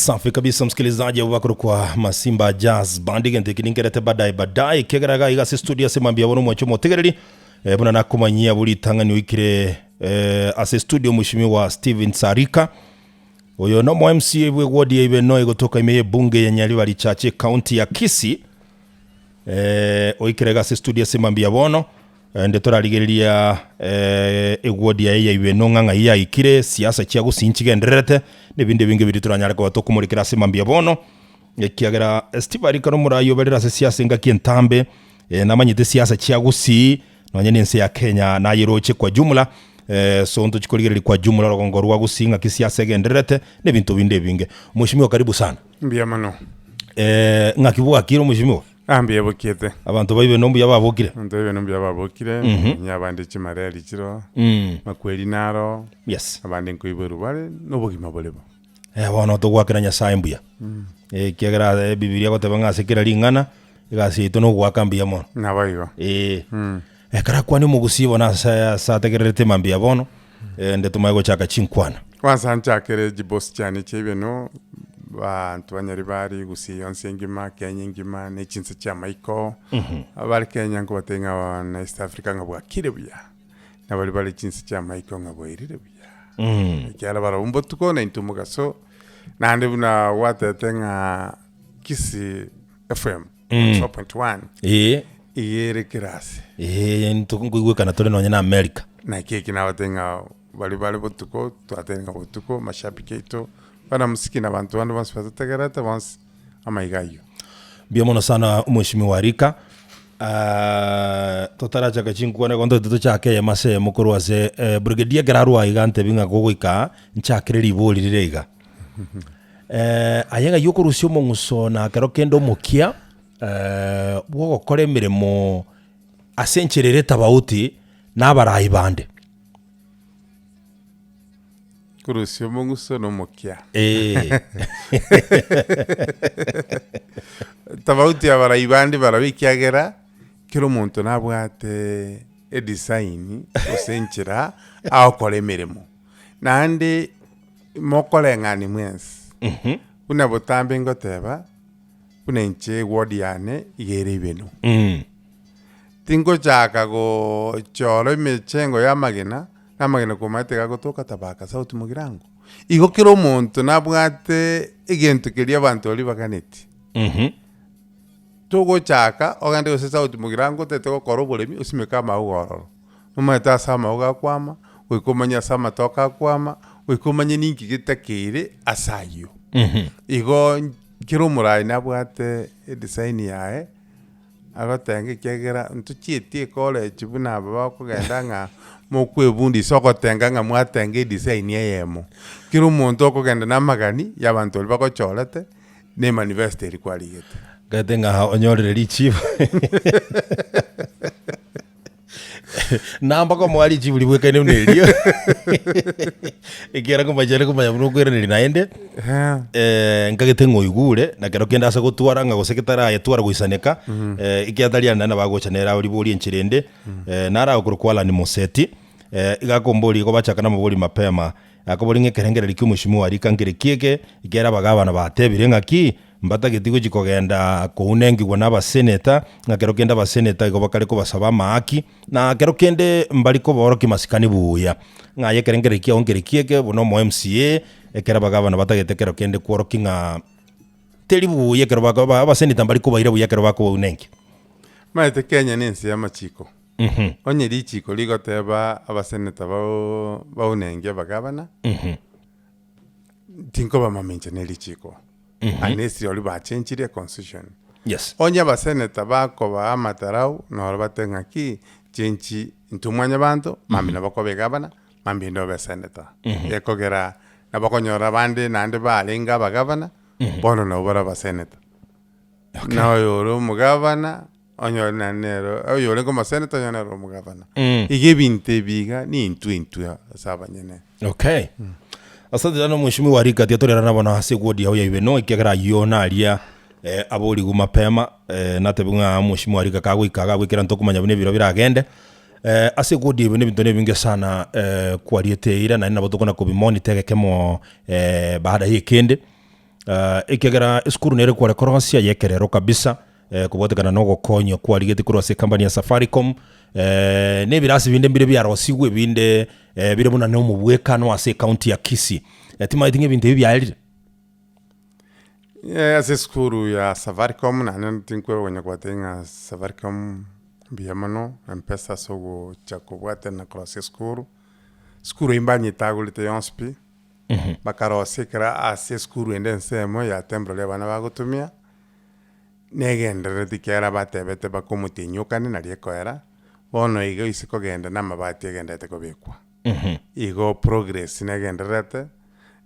Safi kabisa msikilizaji, abo bakorokwa Masimba Jazz Band, egento eki ninkerete baadaye baadaye ekiagera iga iga ase studio ase mambia bono omwancho omotegereri eh, buna nakomanyia bo ritang'ani oikire eh, ase studio mheshimiwa Steven Sarika oyo nomo MCA bwe ward ya Ibeno egotoka ime y'ebunge ya Nyaribari Chache county ya Kisii eh, oikire iga ase studio ase mambia bono Naende torarigereria ewodi yaye ya Ibeno ng'a ng'ai yaikire, siasa chia gusii nchigendererete, na ebinde ebinge biria toranyare koba tokomorekera ase mambia bono, ekiagera Steve Arika nomorai oberire ase siasa engaki entambe, namanyete siasa chia gusii, nonye na ense ya Kenya nayeroche kwa jumla, so ntochi korigereria kwa jumla orogongo rwa gusii ng'aki siasa egendererete, na ebinto binde ebinge. Mheshimiwa karibu sana. Mbuya mono. Ng'aki bwakire omheshimiwa? Ah, mbuya bokiete. Abanto ba Ibeno mbuya babokire? Abanto ba Ibeno mbuya babokire, nonya abande chimareri chiroo, makweri naro, Yes. abande nkoiborwa bare, na obogima bore bo. Eh, bono togoakera Nyasaye mbuya. Ekiagera Ebibilia egoteba ng'a ase kera ring'ana, egasi yaito nogoaka mbuya mono. Naboigo. Eh. Ekero akwane omogusii bono ase ase ategererete mambia bono, ende tomanye gochaka chinkwana. Kwanza nchakere chibosi chiane chia Ibeno, banto banyari bare gusii yonsi engima, Kenya engima, ne chinse chia amaiko, abare Kenya nkobatebia ng'a na East Africa ng'a bwakire buya, na baria bare chinse chia amaiko ng'a bwairire buya. Ekiagera barabwo mbotuko na intwe mogaso, naende buna gwatebete ng'a Kisii FM 4.1 Ee, iga ere kera ase. ee, nto- nkoigwekana tore nonye na America. Naki eki nabatebia ng'a baria bare botuko, twatebia ng'a botuko, mashabiki aito, banamusiki na abanto bande bonsi batotegererete bonsi, amaiga ayio. Mbuya mono sana omweshimiwa Arika. Ah, totarachaka chinkwana igo ntoete tochake eyemo ase eyemo korwa ase eh, brigadier ekero arwa iga antebi ng'a gogoika aa, nchakere ribori rire iga. Aye ng'ai okorusia omong'uso na kero kende omokia bw'ogokora emeremo ase enchera ere etabauti na abarai bande? Korusia omong'uso na omokia. Ee. Tofauti ya abarai bande barabwo ekiagera, kera omonto nabwate edesign gose enchera agokora emeremo. Naende mokoreng'ani mwensi, buna botambe ngoteba, buna inche eward yane iga ere Ibeno. Tingochaka gochora emechengo ya amagena, na amagena komanyete iga agotoka Tabaka South Mugirango. Igo kera omonto nabwate egento keria abanto baria baganeti. Togochaka ogende gose South Mugirango otagete gokora oboremi osimeke amauga ororo. Omanyete ase amauga akwama, goika omanye ase amatoke akwama, goika omanye ninki getakeire ase ayio. Igo kera omorai nabwate edesign yaye, agotenga ekiagera ntochieti ecollege buna aba bakogenda ng'a mokwebundisa ogotenga ng'a mwatenga edesign eyemo. Kera omonto okogenda na amagani ya abanto baria bagochorete, na emanifesto eria kwarigete. Gete ng'a onyorire richibu. Namba komoa richibu ribwekaine buna erio ekiagera komachare komanya buna okoiraneria naende eh, nkagete ng'a oigure na kero kende ase gotwara ng'a gose ketarayetwara goisaneka eh, ekiagera tari ande naende bagocha nere aboribori enchera ende eh, naro agokorokwa Allan Moseti eh, iga akomboria igo bachaka namobori mapema akobori ng'a ekerengererio kia omweshimiwa Arika nkere ki eke ekiagera abagabana batebire ng'aki Mbatageti gochia kogenda kounengigwa nabaseneta, ng'a kero kende abaseneta igo bakare kobasaba amaaki, na kero kende mbari kobaorokia masikani buya. Ng'a aye ekerengererio kiao nkere ki eke buna omo MCA, ekero abagavana batagete kero kende kworokia ng'a teri buya ekero bako ba abaseneta mbari kobaira buya ekero bakobaunengia. Omanyete Kenya na ense y'amachiko. Onye richiko rigoteba abaseneta bao baunengie abagavana, Tinkobamama inche ne richiko, unless rirorio bachenchirie econstitution. Yes. Onye abasenator bakoba amatarau noro batebe ng'aki chenchi intwe mwanyabanto mambia nabo okoba egavana mambia inde obe esenator. Gekogera nabo okonyora abande naende barenge abagavana bono nabo bare abasenator. Na oyore omogavana onyore naende nere oyorenge omosenator onyore nere omogavana. Iga ebinto ebi iga nintwe intwe ase abanyene. Okay. Asante sana mheshimiwa Rika tiatorerana bono ase ward yao ya Ibeno ekiagera ayio naria eh, aborigwe mapema eh, natebiwe ng'a mheshimiwa Rika kagoika iga agwekera ntokomanya buna ebiro biragende eh, ase ward ya Ibeno ebinto nebinge sana eh, kwariete eira naende nabo tokona kobimonitor egekemo eh, baada ya ekende. Ekiagera esukuru nere kware korosia y'ekerero kabisa, kobwatekana na ogokonywa kwarigetie korwa ase ecompany ya Safaricom, na ebirasi binde mbire biarosigwe ebinde bire buna na omobwekano ase ecounty ya Kisii. Timanyeti ng'a ebinto ebi biaerire? Ase esukuru ya Safaricom naende tinkonya kobatebia ng'a Safaricom mbuya mono, Mpesa ase ogocha kobwatana na korosia esukuru, esukuru eywo mbanyetagorete yonsi pi. Bakarosia ekero ase esukuru ende ensemo ya temporary abana bagotumia, negenderereti ekiagera batebete mpaka omotienyi okane nario ekoera, bono iga ase kogenda na amabati agendererete kobekwa. Igo progress negendererete,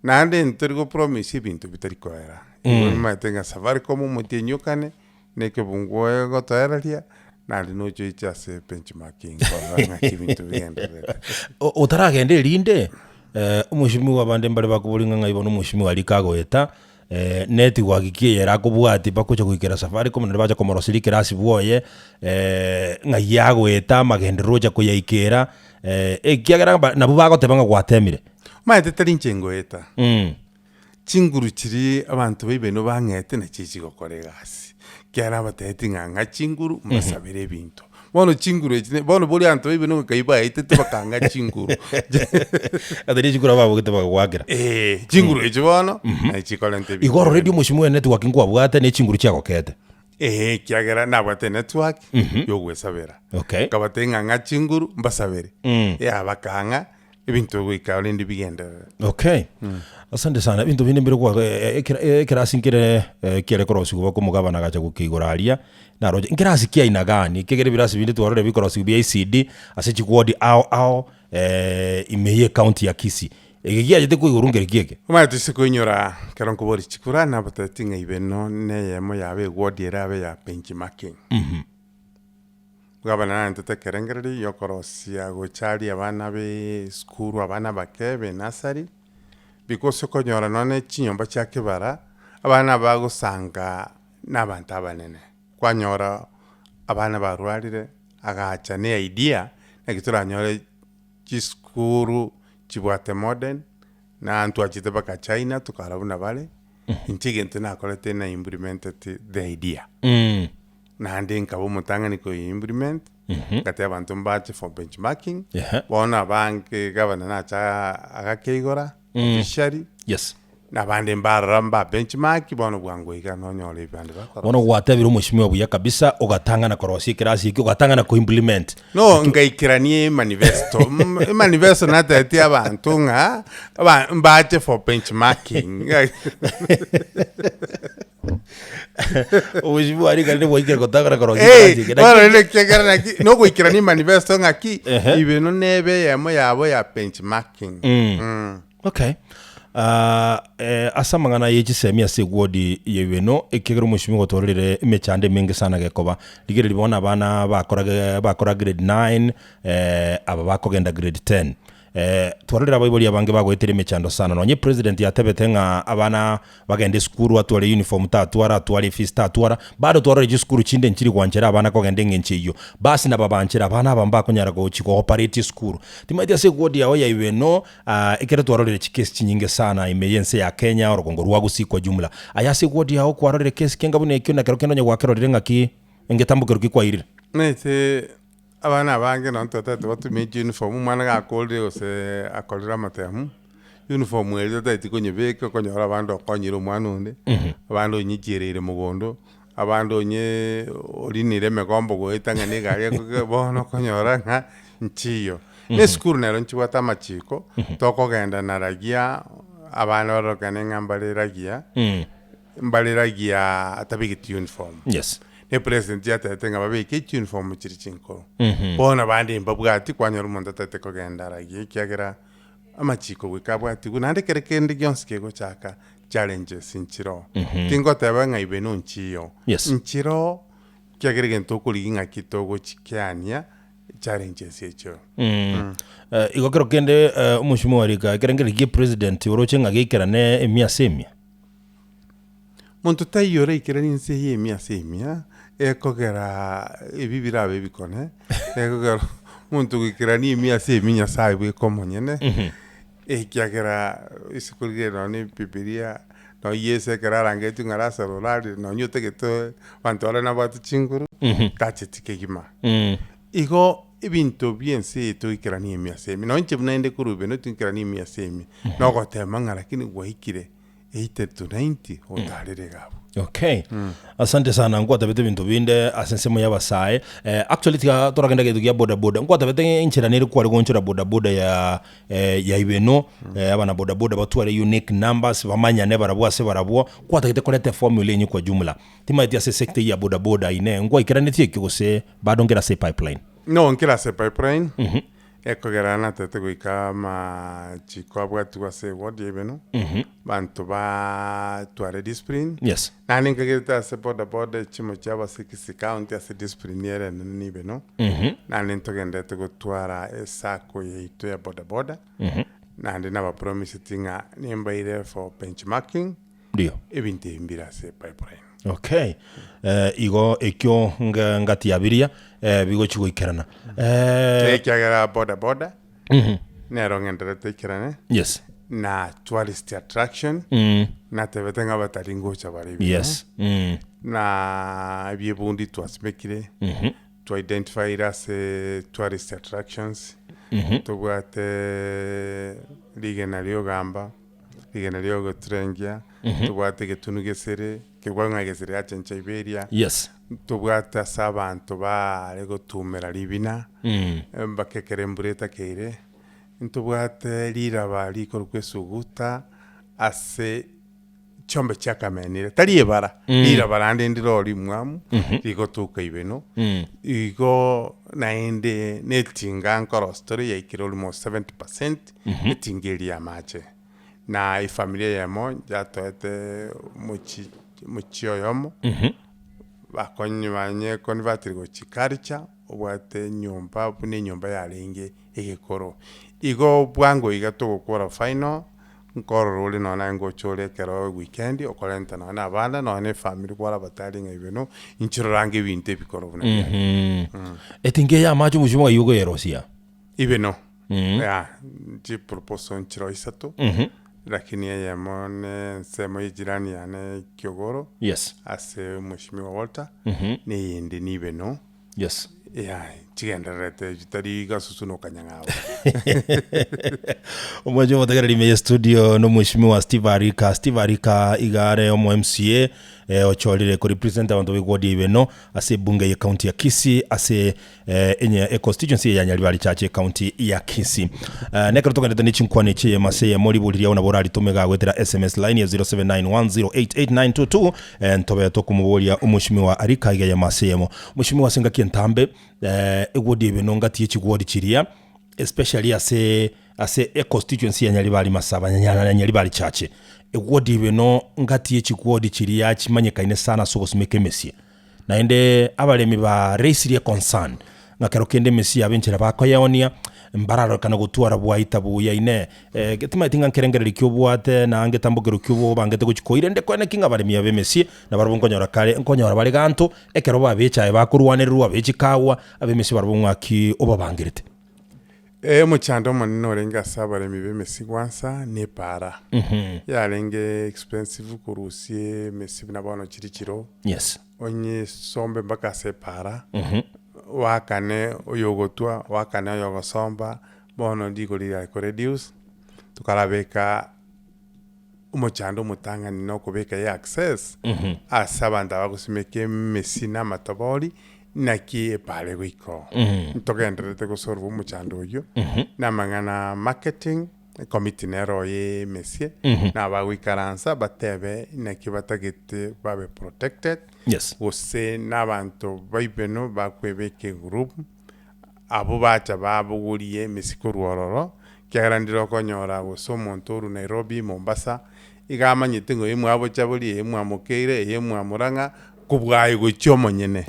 naende ntori go promise ebinto bitari koera, igo omanyete ng'a Safaricom omotienyi okane, na ekebunguo egotoereria, naende noche oiche ase benchmarking korora ng'aki ebinto bigendererete. O- Otaragenda erinde, omweshimiwa abande mbare bakoboria ng'a ng'ai bono omweshimiwa aria kagoeta, network ki eye erakobwatia bagocha goikera Safaricom naende bacha komoroseria ekerasi bwoye, ng'ai agoeta amagenderero ocha koyaikera, ekiagera ba nabwo bagoteba ng'a gwatemire. Omanyete tari inche ngoeta. Chinguru chiria abanto baibeno bang'ete nachio chigokora egasi, ekiagera nabatebetie ng'a ng'a chinguru mbasabere ebinto. Bono chinguru echi ne bono boria abanto baibeno ng'a kai baetete bakang'a chinguru. Ase chinguru ababogete bagagoakera. Eeh, chinguru echi bono, nachi chikorenta ebinto Igo already omosimo enetwork nkwabwate ne chinguru chiagokete. Eeh, ekiagera nabwate enetwork yogwesabera. Okay. Nkabatebia ng'a ng'a chinguru mbasabere, yah bakang'a. Ebinto goika rende bigenderere. Okay. Asante sana. Ebinto binde mbire kwa ekerasi nkere kiare korosigwa bakomogabana agacha gokeigora aria naroche nkerasi kia aina gani ekiagera ebirasi binde twarorire bikorosigwa bia ECD ase chiward ao ao ime ye ecounty ya Kisii. Eke giachete koigorwa nkere ki eke? Omanyete ase koinyora ekero nkoboria chikura nabatebetie ng'a ibe no neyemo yabo eward erabe ya benchmarking. Gavana narentete ekerengererio giokorosia gocharia abana be esukuru abana abake be nursery, because okonyora nonye chinyomba chia kebara, abana bagosanga na abanto abanene, kwanyora abana barwarire, agacha na eidea, naki toranyore chisukuru chibwate modern, na ntwachete mpaka China tokarora buna bare, inche egento nakorete na implemented the idea. Naende nkaba omotang'ani koyi implement, ngatebia abanto mbache for benchmarking, Ehe. bono abange gavana nacha agakeigora officially, Yes. na abande mbarora mba benchmark bono bwango iga nonyora ebande bakorosia. Bono gwatebire omweshimiwa buya kabisa, ogatang'ana korosia ekerasi ekio, ogatang'ana koimplement. No ngaikerania emanifesto, emanifesto natebetie abanto ng'a aba mbache for benchmarking. Obochie bware ekero bwaikire gotang'ana korosia Eh, ekerasi eke. bono Naki- rende ekiagera naki nogoikerania emanifesto ng'aki Ehe. ibe eno nebe eyemo yabo ya benchmarking. Mm. Okay. Ah, eh, ase amang'ana ye chisemi ase ewodi ya Ibeno, ekiagera omweshimiwa otwarire emechando emenge sana gekoba. Rigereria bono abana bakora ge- bakora grade 9, eh, aba bakogenda grade 10. Twarorire abaibori abange bagoetera emechando sana nonye president yatebete ng'a abana bagende esukuru atware uniform tatwara atware efees tatwara bado twarorire chisukuru chinde nchiri gwanchera abana kogenda eng'encho eyio basi nababanchere abana aba mbakonyara gochi go operate esukuru timanyeti ase eward yao ya Ibeno ekero twarorire chikesi chinyinge sana ime yense ya Kenya orogongo rwa Gusii kwa jumla aye ase eward yao kwarorire kesi kenga buna ekio na kero kende onye gwakerorire ng'aki ngetambo kerokio kwairire. Omanyete Abana abange nonye twatagete batumie chiuniform, omwana gakorire gose akorire amatemu, uniform eria totageti konyebeka okonyora abande okonyire omwana onde, abande onyechireire mogondo, abande onye orinire emegombo goeta ng'a na egari ekoge bono okonyora ng'a nchiyo. Na esukuru nero nchibwate amachiko, tokogenda na ragia abana barorokane ng'a mbare ragia, mbare ragia atabegeti uniform. Yes. Ne president yatebete ng'a babeke chiuniform chiri chinkoro. Bono abande mbabwati kwanyora omonto atagete kogenda aragie ekiagera amachiko goika abwatigwe naende ekere kende gionsi kegochaka challenges nchiroo. Tingoteba ng'a ibe nonchiyo, Yes. nchiroo ekiagera egento okorigia ng'aki togochikeania challenges echio. Igo kero kende omoshumo rika ekerengererio gie president oroche ng'a geikerane emia ase emia. Monto taiyo oraikeranie ense eye emia ase emia, ekogera ebi birabe ebikone, ekogera omonto goikerania emia ase emia Nyasaye bweka omonyene, ekiagera ase korigereria nonye na ebibiria. Nonya Yeso ekero arangeretie ng'a Lazaro orarire nonya otagete abanto baria nabwate chinguru, tacheti kegima. Igo ebinto bia ense eye toikeranie emiase ime, nonya inche buna inde korwa ibeno toikeranie emiase ime, nogotema ng'a lakini gwaikire 80 to 90 otarire iga abwo. Okay. Asante sana nkwatabete ebinto binde ase ensemo ya abasae. Eh, actually tiga toragenda gento gia boda boda. Nkwatabete ng'a enchera nere kware goonchora boda boda ya eh, ya ibeno eh, abana boda boda batware unique numbers bamanyane barabwo ase barabwo. Kwatagete koreta eformula enye kwa jumla. Timaeti ase esector eye ya boda boda inee nkwaikeranetie ekio gose bado nkere ase epipeline? No nkere ase epipeline, ekogera natete goika amachiko abwatigwe ase eward ya ibeno, banto batware discipline, Yes. naende nkagerete ase boda boda echimo chia abasee county ase discipline ere enene na ibeno, naende ntogenderete gotwara esacco yaito ya boda boda, naende nabapromiseti ng'a nimbaire for benchmarking, Ndio. ebinto ebi mbire ase epipeline. Okay. Eh, igo ekio nga- ngati ya biria eh, bigochi goikerana. Eh, Ekiagera boda boda nero ng'enderete ikerane yes. na tourist attraction natebete ng'a abatari ngocha bare ibere. Yes. Na ebiebundi twasimekire twa identifyire ase tourist attractions tobwate rigena riogamba Rigena ri'ogoturengia, tobwate egetunu gesere, kegwa ng'a gesere yachencha Iberia, Yes. tobwate ase abanto baare gotumera ribina, mpaka ekero embura etakeire, ntobwate riraba rikorokwa esuguta ase chiombe chiakamenire, tari ebara, riraba naende ndire rimwamu, rigotuka ibeno, igo naende na etinga nkorosia tore yaikire almost 70%, etinga eria ya amache. Na efamiri eyemo yatoete omochi omochie oyomo, bakonye banye convertire gochia culture, obwate enyomba buna enyomba yarenge egekoro. Igo bwango iga togokora final, nkorora ore nonye naye ngocha ore ekero ewikendi okorenta nonye na abana nonye na efamiri kwarabatari ng'a ibeno inche rorange ebinto ebikoro buna biaye. Etinga eye ya amache omochie omogayia okoyerosia. Ibeno yeah chiproposal nchiro isato lakini eyemo ne ensemo ya ejirani yane Kiogoro Yes. ase mheshimiwa Walter na eyende ni ibeno. Yes. Yeah, chigendererete chitari gasusu na okanyang'au. Omwanchi omotegereri ime ye studio no mheshimiwa Steve Arika. Steve Arika iga are omo MCA eh, ochorire ko represent abanto ba eward ya Ibeno ase ebunge ye county ya Kisii ase eh, enye e constituency ya Nyaribari Church ecounty ya Kisii. Eh, nekero togendete ne chinkwana echi eyemo ase eyemo ribori riao nabo oraritume gagoetera SMS line ya 0791088922 eh, ntobe tokomoboria omweshimiwa Arika iga eyemo ase eyemo. Mweshimiwa ase engaki entambe eh, eward ebe nongati ye chiward chiria especially ase ase econstituency ya Nyaribari Masaba nya Nyaribari Church eward ebe no ngati ye chiward chiria chimanyekaine sana ase ogosimeka emesie. Naende abaremi bareisirie concern, ng'a kero kende emesie yabo enchera bakoyeonia, mbararorekane gotwara bwaita buya. Inee! Timaeti ng'a nkerengererio ki obwate, na ngetambokero ki obangete gochia koira? Inde koene ki ng'a abaremi aba emesie nabarabwo nkonyora kare, nkonyora bare ganto, ekero babechaye bakorwanererwa abe chikagwa, abemesie barabwo ng'aki obabangerete? Omochando omonene orenge ase abaremi b'emesi gwansa nepaara. Yarenge expensive korusia emesi buna bono chiri chiro. Yes. Onyesombe mpaka ase epaara, oakane oyogotwa, oakane oyogosomba, bono rigori riare koreduce, tokarabeka omochando omotang'ani na okobeka eaccess ase abanto abagosimeka emesi na amatobori, naki epaara egoika oo. Ntogendererete gosolve omochando oyio, na amang'ana a marketing, ecommittee nero oye emesie, nabagoikaransa batebe naki batagete babe protected, Yes. gose na abanto baibeno bakwebeka egroup, abwo bacha babogorie emesiko korwa ororo, ekiagera ndire okonyora gose omonto orwa Nairobi, Mombasa, iga amanyete ng'a oyo mwabochaboria, eye mwamokeire, eye mwamorang'a, kobua aye gochia omonyene.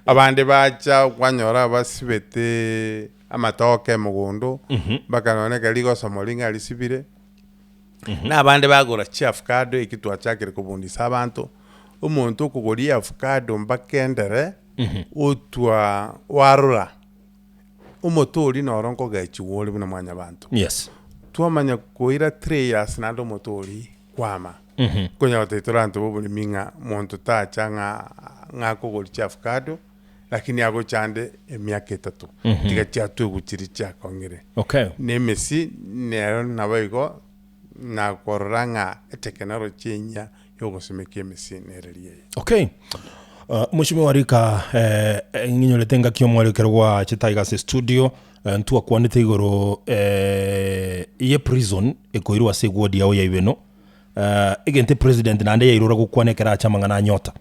Abande bacha kwanyora basibete amatoke mogondo, mpaka nonye ekero rigosoma oria ng'a risibire, na abande bagora chiafukado eki twachakire kobundisa abanto, omonto okogoria eafukado mpaka endere, otwa warora, omote oria noro nkogechiwa ore buna mwanyabanto. Yes. Twamanya koira 3 years naende omote oria. chikwama. Nkonya gotebia tore abanto ba oboremi ng'a monto tacha ng'a ng'a akogori chiafukado, lakini agochande emiaka etato, tiga chiatwegwa chiria chiakong'ire. Okay. Na emesi nero nabo igo, nakorora ng'a etekinology enyia ya ogosimeka emesi nere riaye. Okay. Uh, Mheshimiwa Rika eh, eh, ng'inyorete engaki omware ekero gwachete aiga ase studio eh, ntwakwanete igoro eh, ye prison ekoirwa ase eward yao ya Ibeno eh, egento epresident naende yairora gokwana ekero acha amang'ana a Nyota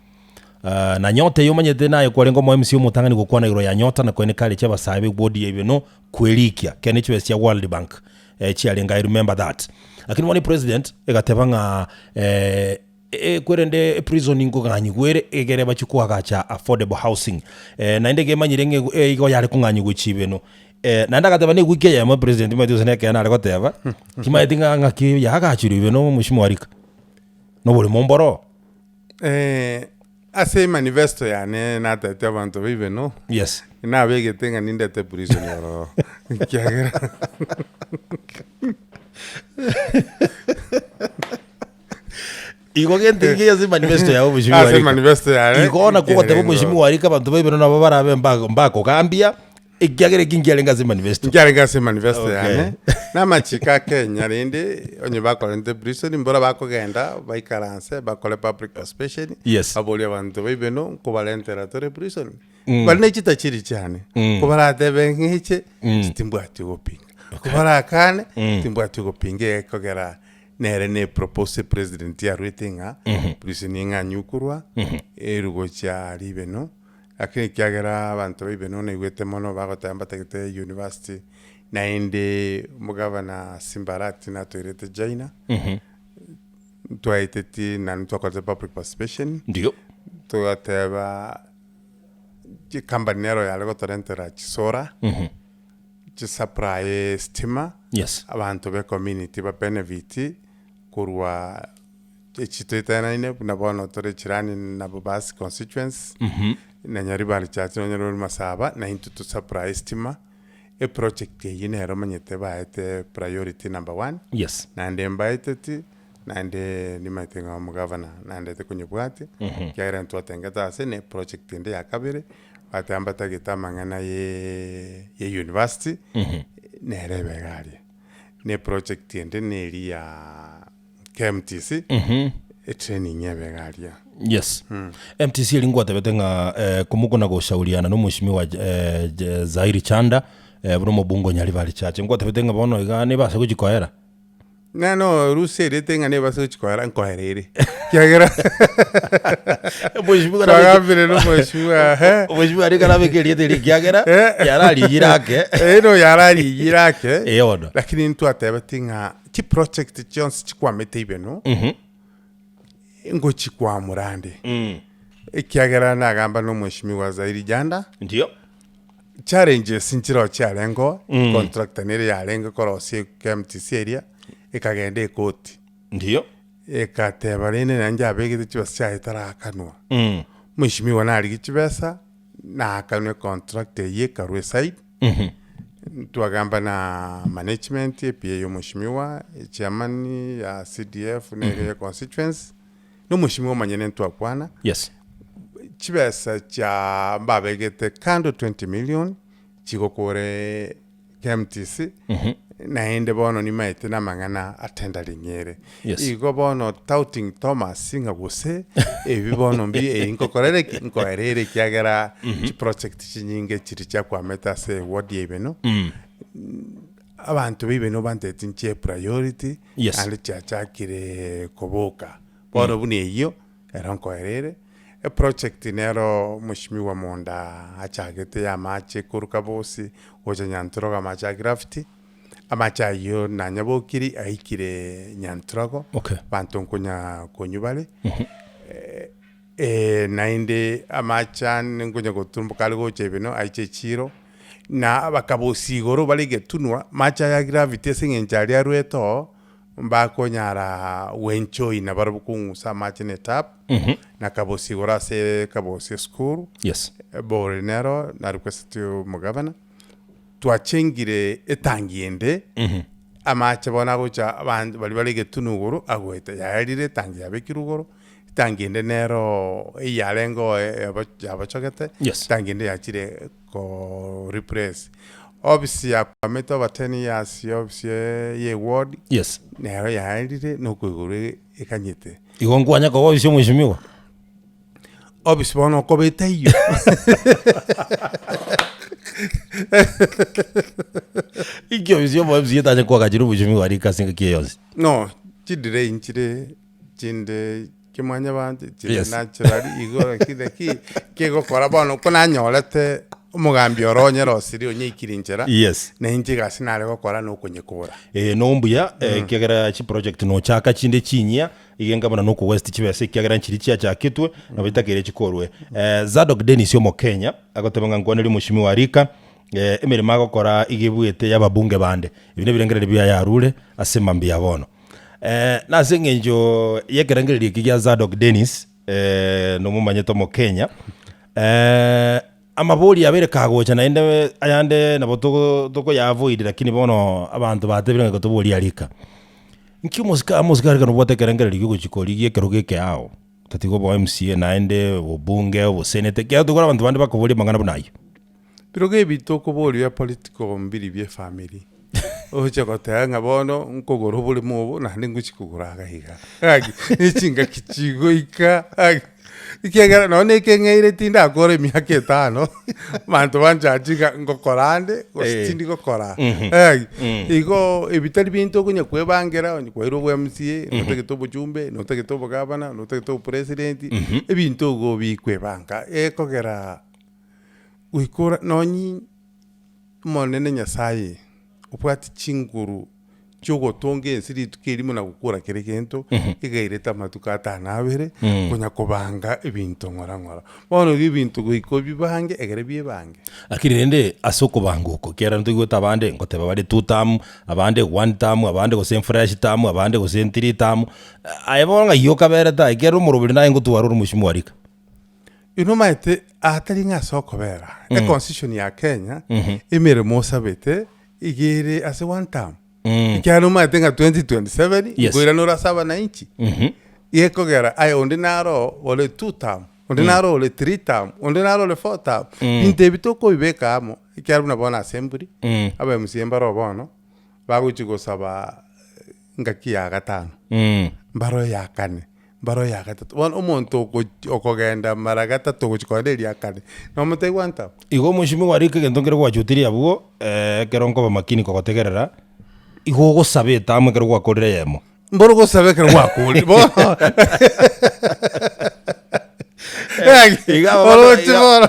Uh, na Nyota eyio omanyete naye kwarenge omo MC omotang'ani gokwana igoro ya Nyota na koene kare chiabasae be ward ya Ibeno kwerikia kene chibesa chia World Bank eh, chiarenge I remember that. Lakini bono epresident egateba ng'a eh, ekwerende eprison nkoganyigwa ere egere bachie koagacha affordable housing eh, naende gemanyire ng'a ego- igo yare kong'anyigwa chibeno eh, naende agateba na ewiki eyemo president omanyete gose nekeene are goteba, timanyeti ng'a ng'aki yaagachirwe ibeno mheshimiwa Rika, na oboremo mboro. Ase emanifesto yane natebete abanto ba Ibeno, Yes. nabegete ng'a nindete prison ororo, ekiagera Igo gento eke ase manifesto yao mheshimiwa ase Rika. manifesto yane Igo nakwo ogoteba nkiarenge mheshimiwa Rika abanto ba Ibeno nabo barabe mba- mbakogambia, Ekiagera eki nkiarenge ase manifesto. Nkiarenge ase manifesto Okay. yane, na amachiko a Kenya rende, onye bakorente prison mbora bakogenda baikaranse bakore public participation, Yes. baborie abanto ba Ibeno nkobarentera tore prison. Bari ne chitachiri chiane, kobaratebe ng'eche, timbwati gopinga, kobarakane, timbwati gopinga egekogera nere ne propose president yarwete ng'a prison eng'anywe korwa, erwe gochia ribeno. Lakini ekiagera abanto ba Ibeno naigwete mono bagoteba mbatagete university, naende omogavana Simba Arati natoirete China, ntwaeteti naende twakorete public participation, Ndio. togateba chicompany nero yare gotorentera chisolar, chisupply estima, Yes. abanto ba ecommunity ba benefit korwa Echi toetanaine buna bono tore chirani na Bobasi constituency, na Nyaribari Church nonye rore Masaba, na intwe to supply estima, eproject eyio nere omanyete baete priority number one, Yes. naende mbaeteti, naende nimanyete ng'a omogavana naendete konyebwatia, ekiagera ntwatengete ase na eproject ende ya kabere, bateba mbatagete amang'ana ye ya university, nere ebe iga aria. Na eproject ende neria ya KMTC, etraining ebe iga aria. Yes. MTC eri ngwatebete ng'a eh, komokona goshauriana na omweshimiwa eh, J- Zairi Chanda eh, buna omobunge o Nyaribari Church. Ngwatebete ng'a bono iga nibase gochi koera. Nano rusia eriete ng'a nebase gochi koera nkoera ere. Ekiagera Omweshimiwa nabeke- twagambire na omweshimiwa ehe. Omweshimiwa arenge arabeke erieta eri ekiagera yarariyire ake. Eh, no yarariyire ake. Eh, bono. Lakini ntwatebeti ng'a Chiproject chionsi chikwamete ibeno, ngochikwamora ande. Ekiagera nagamba na omweshimiwa Zairi Janda, Ndio. challenges nchiroo chiarengeo, contractor nere yarenge korosia KMTC eria, ekagenda ekoti, Ndio. ekateba rende naende yabegete chibesa chiaye etarakanwa. Mweshimiwa narigia chibesa, naakanwe contractor eyio ekarwa eside, Twagamba na management epi ya omweshimiwa, echairman ya CDF na eye ya constituency, na omweshimiwa omonyene ntwakwana, Yes. chibesa chia mbabegete kando 20 million, chigokora KMTC, naende bono nimaete na amang'ana a tendering ere. Yes. Igo bono doubting Thomas ng'a gose ebi bono mbi eyi nkokorere ki nkoerere ekiagera chiproject chinyinge chiri chiakwamete ase eward ya Ibeno, abanto ba Ibeno banteti nchie priority Yes. naende chiachakire koboka. Bono buna eyio, ero nkoerere, eproject nero mweshimiwa Monda achagete ya amache korwa Kabosi gocha Nyantorogo amache a gravity, Amache ayio nanyabokiri aikire nyantrogo, Okay. abanto nkonya konywa bare, naende amache ane nkonya goturumboka are gocha ibeno aiche echiro, na bakabosia igoro bare egetunwa, amache aya gravity ase eng'encho aria arwete oo, mbakonyara goenjoy nabarabwo kong'usa amache na etap, na kabosia igoro ase kabosia esukuru, Yes. ebori nero na request omogavana. Twachengire etangi ende. Amache bono agocha abanto baria bare egetunu igoro agoeta, yaerire etangi yabekirwe igoro, etangi ende neroo eyarenge oo yabachogete, Yes. etangi ende yachire ko replace. Ofisi yakwamete over ten years ofisi ya eward, Yes. nero yaerire na okoigorwa ekanyete. Igo nkwanya koba ofisi ya omweshimiwa? Ofisi bono okoba etaiyo. Inki ofisi ya omo MC etanye koagachera omweshimiwa aria ase engaki eye yonsi? No, chidelay nchire chinde kimwanyabanto chire Yes. naturally igo lakini naki kegokora bono ko nanyorete omogambi oro onyerosirie onyeikire inchera, Yes. na inche egasi nare gokora na okonyekora. Ee nombuya ekiagera chiproject nochaka chinde chinyia iga enga buna noko waste chibesa ekiagera nchiria chiachaketwe nabo chitakeire chikorwe. Zadok Dennis omokenya agoteba ng'a nkwanerie omweshimiwa Arika emeremo agokora iga ebuete ya ababunge bande. Ebi nebirengererio biaye arure ase mambia ya bono. Nase eng'encho yekerengererio eke gia Zadok Dennis nomomanyete omokenya Amabori abere kagocha naende ayande nabo togo tokoya avoid lakini bono abanto batebire ng'a toborie arika. Nki omosika omosikari ekero obwate ekerengererio kia ogochia korigia ekerogo eke ao, tatiga obo MCA naende obobunge oboseneta ekiagera tokore abanto bande bakoboria amang'ana buna ayio. Birogo ebi tokoboria bia political mbiri bia efamiri, oche goteba ng'a bono nkogora oboremo obo naende ngochi kogora iga iga, gaki ne chingaki chigoika gaki, ekiagera nonye na ekeng'eire tindakora emiaka etano, abanto banchache ng'a ngokora ande gose Eh. tindi gokora, gaki. Igo ebi tari binto okonya kwebangera onye kwairwe obo MCA, notagete obochumbe, notagete obogavana, notagete obopresident, ebinto igo bikwebanga ekogera goika nonye Omonene Nyasaye obwate chinguru chi'ogotonga ense rituko erimo na gokora kera egento, egairete amatuko atano na abere, konya kobanga ebinto ng'ora ng'ora. Bono iga ebinto goika obibange egere biebange. Lakini rende ase okobanga oko, ekiagera ntoigwete abande ngoteba bare two term, abande one term, abande gose fresh term, abande gose three term, aye bono ng'ai okaberete aye ekiagera omoroberi naye ngotwara ore omosimo arika. Inwe omanyete atari ng'a ase okobera, econstitution ya Kenya, emeremo osabete iga ere ase one term. Ekiagera omanyete ng'a 2027 Yes. nkoirana ore ase abananchi, gekogera aye onde naro ore two term, onde naro ore three term, onde naro ore four term, binto ebi tokobibeka amo, ekiagera buna bono assembly, aba MCA mbaro bono, bagochi gosaba ngaki ya gatano, mbaro ya kane. Mbaro ya gatato. Bono omonto ogochi okogenda mara gatato ogochi kogenda eria kane, nomotebi ntabo. Igo omweshimiwa arike egento nkere gwachutirie abwo, ekero nkoba makini kogotegerera, igo ogosaba etamu ekero gwakorire eyemo. Mboro ogosaba ekero gwakorire bono. Iga aba Oroche iga- bono.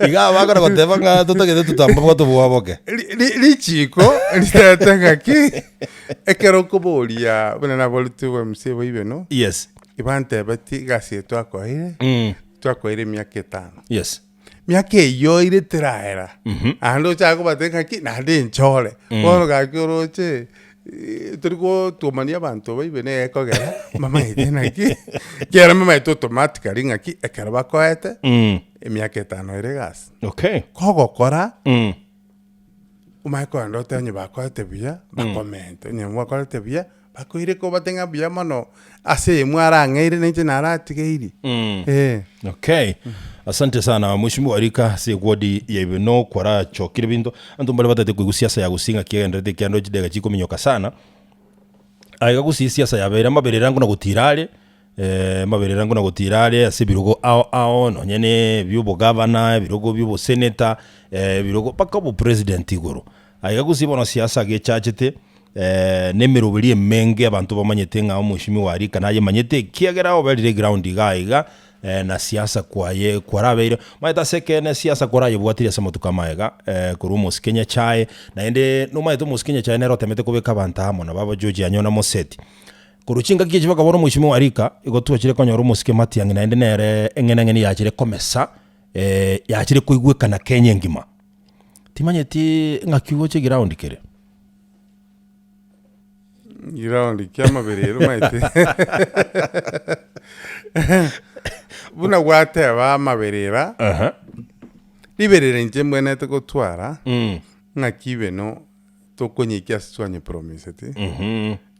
iga aba bakona goteba ng'a totagete totamba bwatobua boke. Ri- ri- Richiko ritete ng'aki Ekero okoboria buna naboretie obomc boibeno, Yes. ibantebetie egasi eye twakoeire, Mm. twakoeire emiaka etano. Yes. Miaka eyio ere teraera, naende ochake kobatebia ng'aki naende nchore, bono gaki oroche eh, tori gotuomania abanto baibeno egekogera mbamaete naki, ekiagera mbamaete automatically ng'aki ekero bakoete, Mm. emiaka etano ere egasi. Okay. Kogokora. Mm. Omanye kogenda otebe onye bakorete buya, bakomente, onye mbakorete buya, bakoire kobate ng'a buya mono, ase eye mwarang'eire na inche naratigeiri. Eh. Okay. Asante sana mheshimiwa Rika ase eward ya Ibeno kwarachokire binto. Abanto mbare batagete koigwa siasa ya Gusii ng'aki egendererete ekiagera chidega chikominyoka sana. Aiga Gusii siasa yabeire amaberera ang'e na gotira are. Amaberera nguna gotira are ase ebirogo ao ao nonye na ebia obogavana, ebirogo bia oboseneta, ebirogo mpaka obopresident igoro. Aiga gose bono siasa gechachete na emeroberi emenge abanto bamanyete ng'a omweshimiwa Arika nayemanyete ekiagera oberire eground iga aiga na siasa kwaye kwarabeire. Omanyete ase ekeene siasa korayebwatirie ase amatuko amaega korwa omosike Nyachae, naende nomanyete omosike Nyachae nere otemete kobeka abanto amo nabo aba George Anyona Moseti. Korwa chingaki echi bakabora omweshimiwa Arika, igo twachire konyora omosike Matiang'i naende nere eng'enang'eni yachire komesa, yachire koigwekana Kenya engima. Timanyeti ng'aki ogocha eground kere. Ground kia amabere ere omanyete buna gwateba amaberera, Aha. riberera inche mbwenerete gotwara, Mm. ng'aki ibeno. Tokonyeikia ase twanyepromiseti,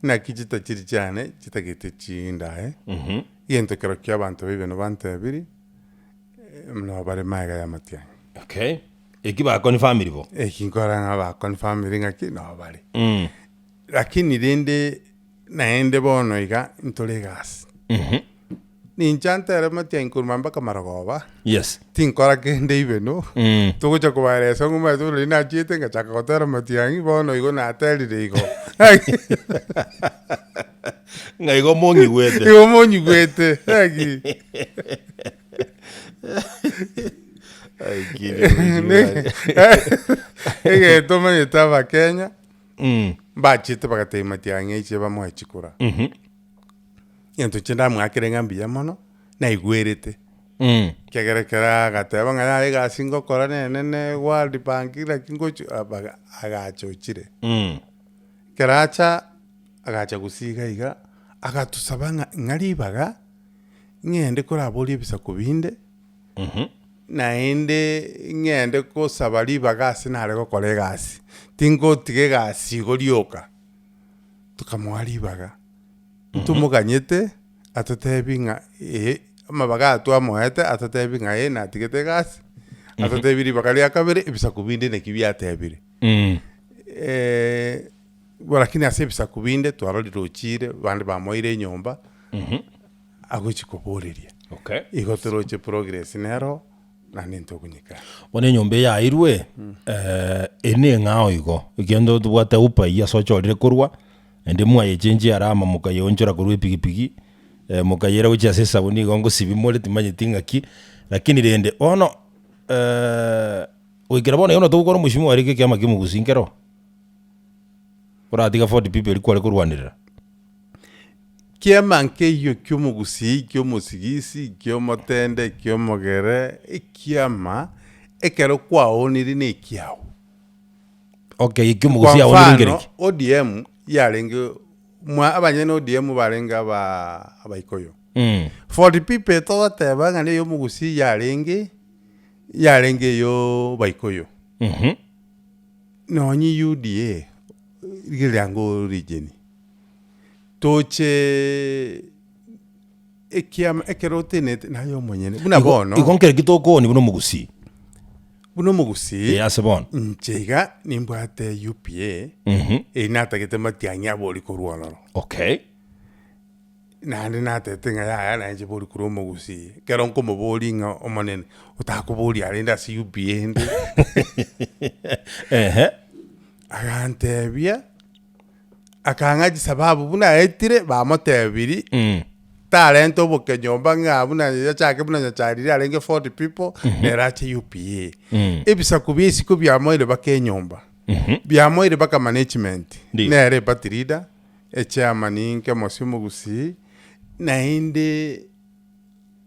naki chitachiri chiane chitagete chindae, egento kero kia abanto baibeno bantebiri, nabo bare magega y'amatiang'i. Okay. Eki bakonfirmiri bo? Eki nkorora ng'a bakonfirmiri ng'aki nabo bare. Lakini rende naende bono iga ntore egasi. Ninche ntere matiang'i korwa mpaka marogoba, Yes. tinkora kende ibeno, togocha kobaeresa ng'a omanyete buna riria nachiete ngachaka gotera matiang'i bono igo naterire igo. Ng'a igo mong'igwete. Igo monyigwete, naki. Ai, kiri mong'igwete. Egento omanyete abakenya, mbachete bagatebia matiang'i aiche bamoe chikura. Egento inche ndamwakere ng'a mbuya mono, naigwerete. Ekiagera ekero agateba ng'a yaya egasi ngokora nenene World Bank naki ngochi abaga agacha ochire. Ekero acha, agacha gusii iga iga, agatosaba ng'a ng'a ribaga, ng'ende koraborie ebisaku binde, naende ng'ende kosaba ribaga ase nare gokora egasi, tingotiga egasi igo rioka. Tokamoa ribaga. Ntomoganyete atotebi ng'a ee, amabaga aya twamoete atotebi ng'a ee natigete egasi, atotebi ribaga ria kabere ebisaku binde naki biatebire. Lakini ase ebisaku binde twarorire ochire, bande bamoire enyomba, agochi koboreria. Okay. Igo toroche progress nero, naende ntokonyekana. Bono enyomba eye yairwe, eri na eng'ao igo, ekiagera tobwate upa eywo ase ochorire korwa, naende mwayechenchia alama mokayeonchora korwa epigipigi, mokayera gochia ase esabuni igo ngosibia more timanyeti ng'aki, lakini rende bono goikera bono iga buna togokora omosimi arenge ekiama kia omogusii nkero, oratiga Ford People eria kware korwanerera. Kiama nkeiyo ki'omogusii, ki'omosigisi, ki'omotende, ki'omogere, ekiama ekero kwaonire nekiao. Okay, Kwa eki'omogusii aonire mfano, nkereki? ODM yarenge mwa abanyene ODM barenge aba abaikoyo. For people togoteba ng'a na ey'omogusii yarenge, yarenge ey'obaikoyo. Nonye UDA, rigereria ango origin. Toche ekiama ekero otenete naye omonyene buna Igo bono igo nkereki tokooni buna omogusii? buna omogusii Ee ase bono. inche iga nimbwate UPA eyio natagete matiang'i abori korwa ororo. Okay. Naende natete ng'a yaya naye inche bori korwa omogusii, ekero nkomoboria ng'a omonene otakoboria rende ase UPA ende Ehe. Agantebia. Akang'a chisababu buna aetire bamotebiri, tarenta obokenyomba ng'a buna yachake buna Nyachae riria arenge 40 people, nere ache UPA. Ebisaku bia isiko biamoire baka enyomba, biamoire baka management, Ndio. nere eparty leader, echairman Nkemosi Omogusii, naende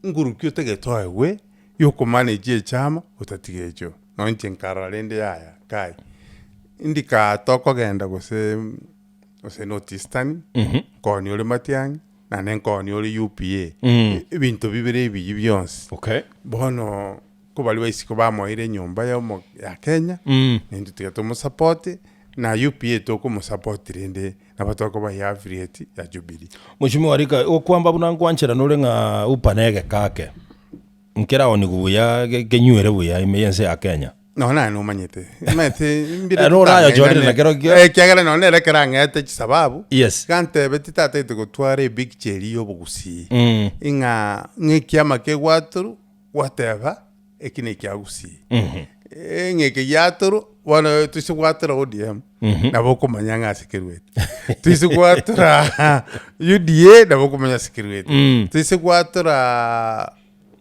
nguru ki otagete oegwe yokomanage echama otatiga echio. Nonye inche nkarora rende yaya kai, ndika tokogenda gose gose North Eastern, nkooni ore Matiang'i, naende nkooni ore UPA, ebinto bibere ebiyi bionsi. Okay. Bono ko baria ba isiko bamoeire enyomba ya omo ya Kenya, naintwe tiga tomosapote, na UPA tokomosapoti rende nabo tokoba affiliate ya Jubilee. Mheshimiwa Rika, okwamba buna nkwancherana ore ng'a upa na egeka ake. Nkeraonigwe buya, kenywere buya ime y'ense ya Kenya. Nonya naye nomanyete, omanyete mbire Eh, norayochorire totang'ainane. na kerokio. Eh, ekiagera nonya nere ekero ang'ete chisababu, Yes. iga antebeti tatagete gotwara ebikicha eria ya obogusii, Mm. ing'a ng'a ekiama kegwatorwa, gwateba eki na ekia gusii. Eh, ng'a eke giatorwa, bono toise gwatora ODM, nabo okomanya ng'a ase kerwete. Toise gwatora UDA, nabo okomanya ase kerwete. Mm. Toise gwatora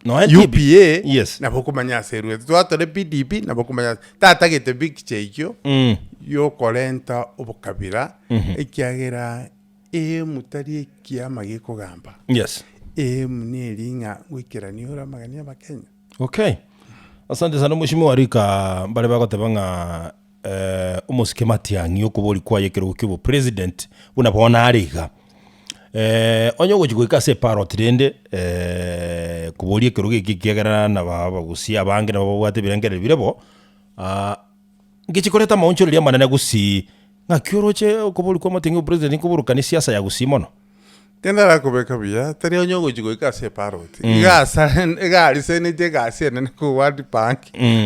Noe TB. UPA, Yes. nabo okomanya ase erwete. Twatore PDP, nabo okomanya ase tatagete picture eyio Mm. yokorenta obokabira, ekiagera emu tari ekiama gekogamba. Yes. Emu neri ng'a goikerania ore amagani y'Abakenya. Okay. Asante sana Mheshimiwa Rika, mbare bagoteba ng'a eh, omosike Matiang'i okobori kwaye ekerogo kia obopresident buna bono are iga. Eh, onye ogochi goika ase eparot rende eh, koboria ekerogo eki ekiagera naba abagusia abange nabo babwate ebirengererio bire bo, ah, ngechi koreta amaonchoreria amanene gusii. Ng'aki oroche okoboria kwa Matiang'i obopresident nkoborokani siasa ya Gusii mono? Kende arakobeka buya, tari onye ogochia goika ase eparoti, iga asare iga arisenetie egasi enene korwa World Bank,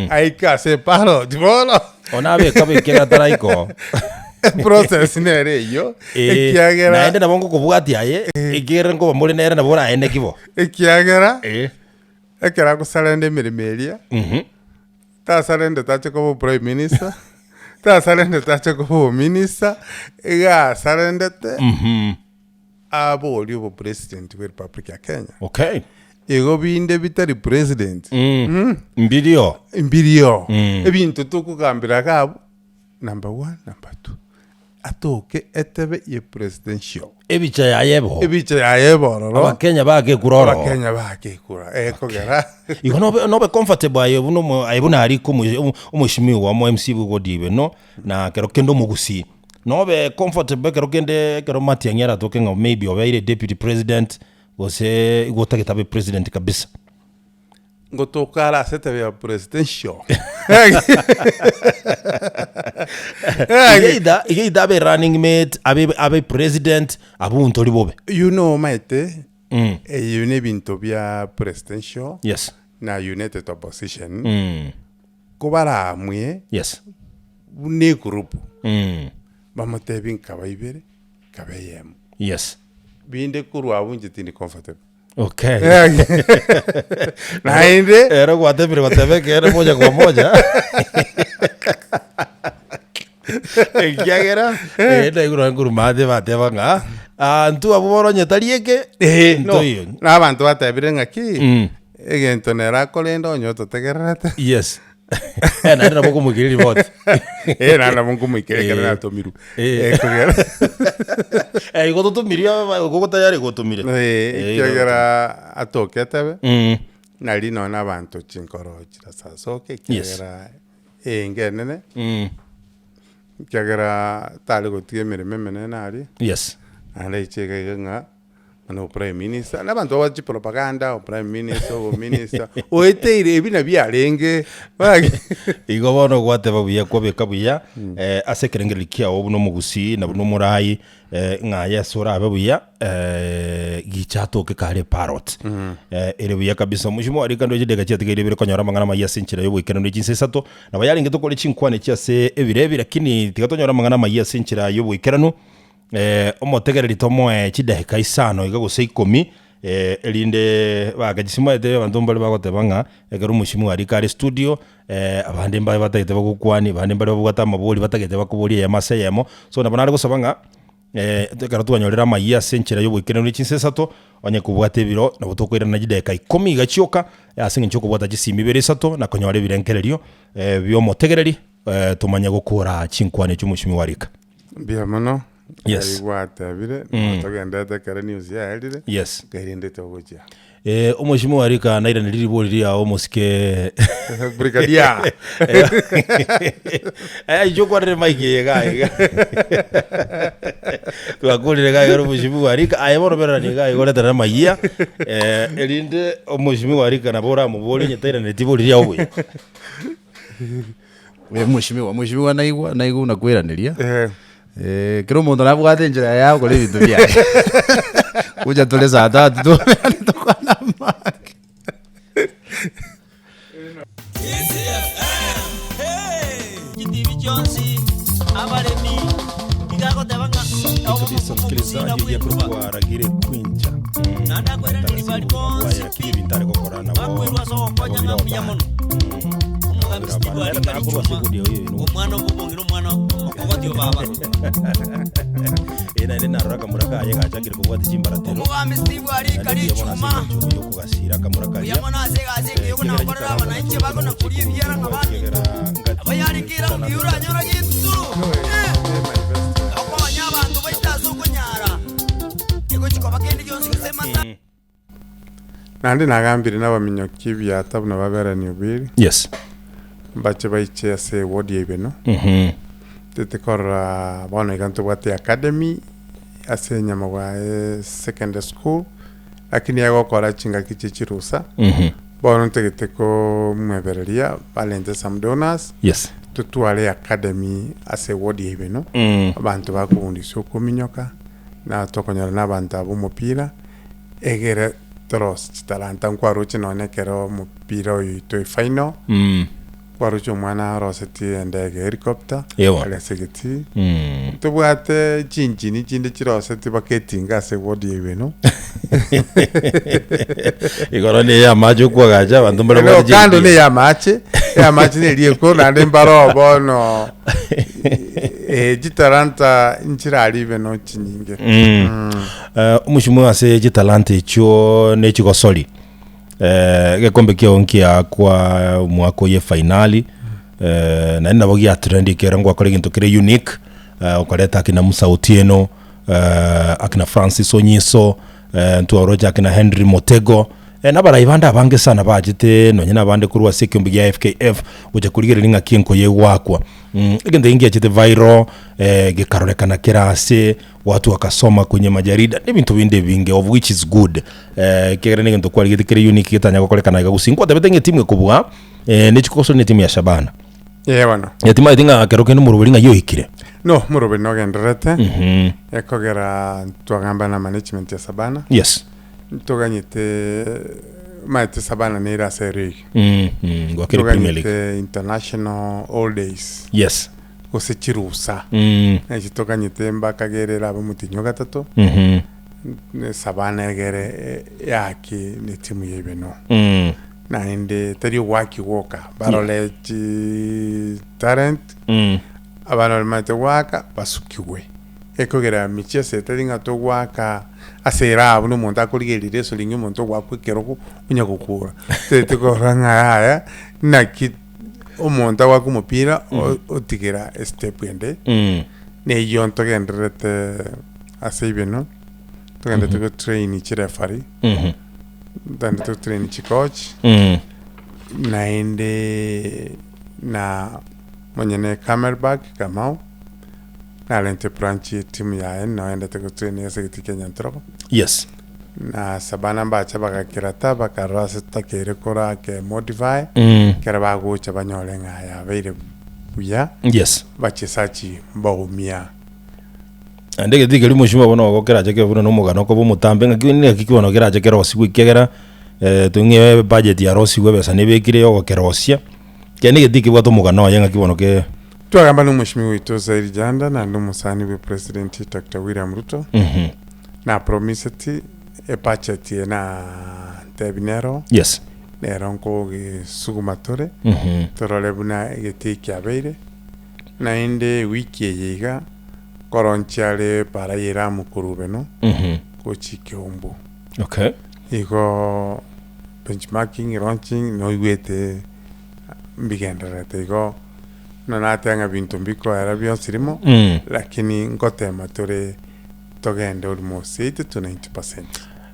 aike ase eparoti bono. One abeka bo ekiagera taraika oo. Eprocess nere eyio, Eh, ekiagera naende nabo ngokobwatia aye, ekiagera nkoba more nere nabo oraene ki bo. ekiagera Eh. ekero agosarenda emeremo eria, Tasarende tache koba oprime minister, tasarende tache koba ominister, iga asarendete aborie obopresident bwe republic ya Kenya. Okay. Igo binde bitari president Mbirio. mbirio ebinto tokogambera iga abwo number one, number two, atoke etebe ye presidential. Ebicha yaye ebo. Ebicha yaye ebe ororo. Abakenya bagekura ororo. Abakenya bagekura ekogera. Igo nobe nobe comfortable aye buna omo aye buna ariko omo omweshimiwa omo MC bwe ward ibe no, na kero kende omogusii. Nobe comfortable ekero kende ekero Matiang'i aratoke ng'a maybe obeire deputy president, gose igo otagete abe president kabisa. Ngotoka are ase etebe ya presidential. Iga either iga either abe running mate, abe abe president, abwo ntori bobe. You know omanyete, Mm. ebi na ebinto bia presidential Yes. na united opposition, Mm. kobaramwe Yes. buna egroup, Mm. bamotebi nkaba ibere, nkaba eyemo. Yes. Binde korwa abwo inche tindi comfortable. Okay. Naende Ero gwatebire goteba ekeene moja kwa moja. Ekiagera eh, ndaigure nonye korwa maate bateba ng'a ah, intwe abwo bono onye tari eke Eh, no, ntoiyo. na abanto batebire ng'aki Mm. egento nere akorenda onye ototegererete Yes. Eh, naende nabo okomoikeria riboti. Eh, naende nabo nkomoikeria ekero Eh. natomirwe. Eh. Eh, kogera Eh, igo totomirie aba- igo tayari gotomire. Eh, Eh, igo ekiagera atoke etebe Mm. nari nonya na abanto chinkoro chirasasoke Yes. ekiagera eenga enene Mm. ekiagera tari gotiga emeremo emenene aria Yes. naende aiche iga iga ng'a Bono oprime minister, na abanto babwate chipropaganda, oprime minister, obominister, oeteire ebi nabio arenge Igo bono gwateba buya kwabeka buya eh, ase ekerengererio kiao buna omogusii na buna omorai eh, ng'a aye ase orabe buya eh, gicha atoke kare eparot eh, ere buya kabisa. Omosimo aria kando chidakika chiatigaire ibere konyora amang'ana amaya ase enchera y'oboikeranu chinsa isato, nabo yarenge tokore chinkwana echi ase ebiro ebi lakini tiga tonyore amang'ana amaya ase enchera y'oboikeranu. Omotegereri tomoe chidakika isano iga gose ikomi, erinde bake chisimwete abanto mbare bagoteba ng'a ekero omosimo aria kare studio, abande mbabe batagete bagokwanie, abande mbare babwate amabori batagete bakoborie eyemo ase eyemo. So nabo nare gosaba ng'a ekero twanyorire amayia ase enchera ya oboikeranu chinsa isato, onye kobwate ebiro nabo tokoirana chidakika ikomi iga chioka, ase eng'encho okobwata chisimi ibere isato na konyora ebirengererio bia omotegereri tomanye gokora chinkwana echio omosimi warika. Mbuya mono, Yes. Ngai gwatebire, mm. togendete ekero news yaerire, Yes. nkairinde togochia. Eh, omweshimiwa Rika nairane riribori riao omosike Brigadier. Eh, inche okwanere mic eye iga iga. Twakorire iga iga omweshimiwa Rika, aye bono bererani iga iga oreterere amayia, eh, erinde omweshimiwa Rika nabo oramoborie onye tairaneti ribori riao buya. Eh, Mheshimiwa, mheshimiwa naigwa naigwa buna kweraneria Eh. Eh, kera omonto nabwate enchera yaye agokora ebinto biaye gocha tore saa tatu toberane tokwane amake. Chitibi chionsi abaremi iga agoteba ng'a Kabisa msikilizaji yakorokwa Ragire Kwincha Naende akoiraneria baria bonsi lakini pi ebinto are gokora nabo bakoirwa ase ogokonya ng'a mbuya mono. Omogambi Steve arika richuma, omwana obobong'ina omwana omokogoti o baba. Eh, naende narora akamura kaye gachakire kobwati chimbaratero Omogambi Steve arika naende mbuya mono ase richuma, eng'encho yokogasira akamura mbuya karia mono ase egasi engiya okonakorera abananchi bakona koria ebiara ng'a baminto. Nabo yarenge eraundi oranyora genturo. Eh, okonya abanto baito ase okonyara. Egochi koba kende gionsi gose mata. Naende nagambire nabaminyoki ebiata buna babere Niubiri, Yes. mbache baiche ase eward ya Ibeno. Tete korora bono iga ntobwate academy ase Nyamagwae Secondary School, lakini egokora chingaki chie chirusa. Bono ntagete komwebereria barente some donors, Yes. Totware academy ase eward ya Ibeno, abanto bakobundisia okominyoka, na tokonyora na abanto aba omopira, egere torose chitalanta nkwaroche nonye ekero omopira oyo oito efinal, nkwaroche omwana arosetie endege helicopter, Ewa. aria ase egetii. Ntobwate chinchini chinde chirosetie mpaka etinga ase eward ya Ibeno. Igoro niyo y'amache okwagacha abanto mbare Ero bwate kando chingiya. ne y'amache, ey'amache neria eko naende mbaro bono eh, chitalanta nchirari ibeno chinyinge. Eh, omochimo ase chitalanta echio ne chigosori eh, egekombe kiao nkiakwa omwaka oye efainali eh, naende nabo giatrendi ekero ngwakora egento kere unique eh, okoreta akina Musa Otieno eh, akina Francis Onyiso eh, ntwaroche akina Henry Motego eh, nabarai bande abange sana bachete nonye na abande korwa ase ekeombe gia FKF gocha korigereria ng'aki enkoyo egwakwa mm, egento eke ngiachete viral eh, gekarorekana kera ase watu wakasoma kwenye majarida na ebinto binde ebinge of which is good eh, ekiagera na egento kwarigete kere unique getanya gokorekana iga gose nkwatebete ng'a etimu ekobua eh, ne chikosori na etimu ya Shabana. Ee bono. Timaeti ng'a kero kende omoroberi ng'ai oikire. No, omoroberi nogendererete, ekogera twagamba na management ya Sabana, Yes. ntoganyete omanyete Sabana nere ase erigi, Gwakire Premier League. ntoganyete international all days, Yes. gose chirusa, nachi toganyete mbakagerere abe omotienyi ogatato, ne Sabana egere yaki ne timu ya Ibeno. Naende tari ogwaki gwoka, barore chi talent, abana baria bamaete goaka basukigwe. Ekogera micheso etari ng'a togoaka ase eraha buna omonto akorigereria rireso ringiya omonto ogoakwa ekerogo onya gokura. Toete korora ng'a yaya naki omonto agoaka omopira o- otigera estep ende, neyio ntogendererete ase ibeno, togendererete gotrain chireferee. Ntande to train chicoach naende na monyene Camelback Kamau narente branch ye timu yaye noendete go train ase egetii kia Nyantrogo Yes. na Sabana mbache bagakira ta bakarora ase totakeire korake modify ekero bagocha banyore ng'a yabeire buya Yes. bachesachi mbaumia. Naende egetiga keria omochie bono ogo kerache kebe buna na omogano okoba omotambe ng'aki ng'aki bono kerache kerosigwe ekiagera tong'e ebudget yarosigwe ebesa nebekire ya ogokerosia, ekiagera na egetiga kebwate omogano oye ng'aki bono ke. Twagamba na omoshimiwa oito Zairi Janda naende omosani bwe president Doctor William Ruto na promiseti ebudget eye na ntebi nero Yes. nero nkogesuguma tore torore buna egetii kiabeire naende ewiki eye iga Koronchia are para y'Elamu korwa Ubeno gochia Keumbu. Okay. Igo benchmarking, launching noigwete mbigendererete igo buna nateba ng'a binto mbikoera bionsi rimo lakini ngotema tore togende almost 80 to 90%.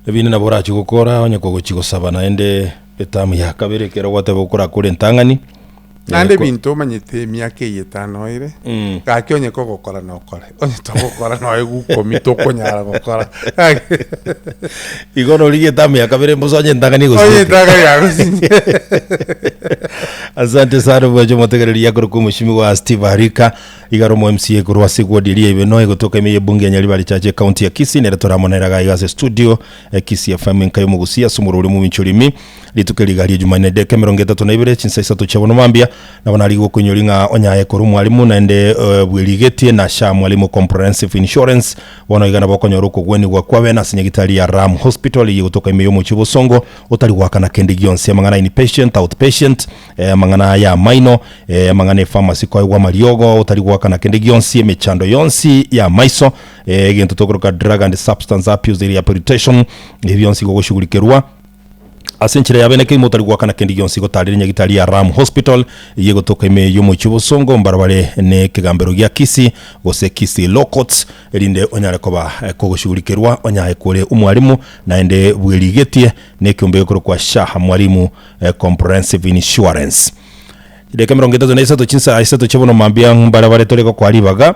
Ebinde nabo orachie gokora onye kogochia gosaba naende etamu ya kabere ekero gwateba okorakore entang'ani. Naende ebinto omanyete emiaka eye etano ere, gaki onye kogokora nokore, onye togokora noe gukomi tokonyara gokora. Igo norigie etamu ya kabere mbosa onye entang'ani Onye egosinyete. entang'ani yagosinye. Asante sana bwanche omotegereri yakorokwa omoshimiwa Steve Harika igaro omo MCA korwa ase ward eria Ibeno egotoka ime y'ebunge ya Nyaribari Chache ekaunti ya Kisii nere toramonera iga iga ase studio ya Kisii FM enka y'omogusia ase omorwori omomincha orimi Rituko eri iga ria Jumanne edeka 32 chinsa isato chia bono mambia, nabo narigia gokoinyori ng'a onye aye kore omwalimu naende bwerigetie na SHA Mwalimu Comprehensive Insurance, bono iga nabo okonyora okogwenigwa kwa bene ase nyagitari ya Ram Hospital eyio egotoka ime y'omochie o Bosongo otari goakana kende gionsi amang'ana inpatient, outpatient, amang'ana ya amaino, amang'ana epharmacy koegwa amariogo otari goakana kende gionsi, emechando yonsi ya amaiso, egento tokoroka drug and substance abuse rehabilitation, ebi bionsi gogoshughulikerwa. Ase enchera ya bene keimo otari goakana kende gionsi gotarire nyagitari ya Ram Hospital eyio egotoka ime y'omochie o Bosongo mbarabare nekegambero gia Kisii gose Kisii Law Courts erinde onyare koba kogoshughulikerwa onyaye kore omwalimu naende bwerigetie nekeombe gekorokwa SHA Mwalimu Comprehensive Insurance. Chidakika 33 chinsaa isato chia bono mambia mbarabare tore gokoa ribaga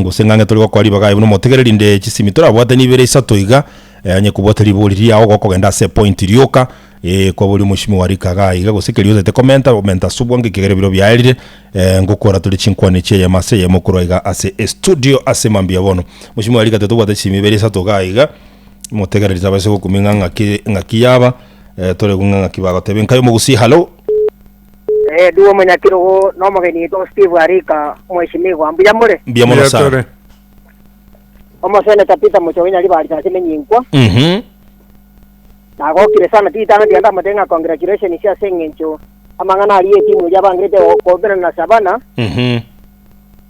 gose ng'ang'e tore gokoa ribaga aye buna omotegereri inde chisimi torabwate nibere isato iga. Onye kobwate ribori riao gokogenda ase epoint rioka. Eh, kwaboria omoshimiwa Rika igaa iga gose keria otagete komenta, omenta ase obwango ekiagera ebiro biaerire, eh, ngokora tore chinkwana echi eyemo ase eyemo korwa iga ase estudio ase mambia bono. Moshimiwa Rika totobwate chisimi ibere isato igaa iga, motegereri tabase gokumia ng'a ng'aki ng'aki yaba, eh, tore ng'a ng'aki bagoteba. Enka y'omogusii hallo. Eh, Duo omonyakerogo na omogeni oito Steve Arika, omweshimiwa, mbuya more? Mbuya mono Mbuya sana. tore. Omoseneta Peter Muchoge Nyaribari ase Menyinkwa. Mhm. Nagokire sana titang'ani tiga ndamotebie ng'a congratulations ase eng'encho amang'ana aria etimu eria abangerete gokoberana na Shabana. Mhm.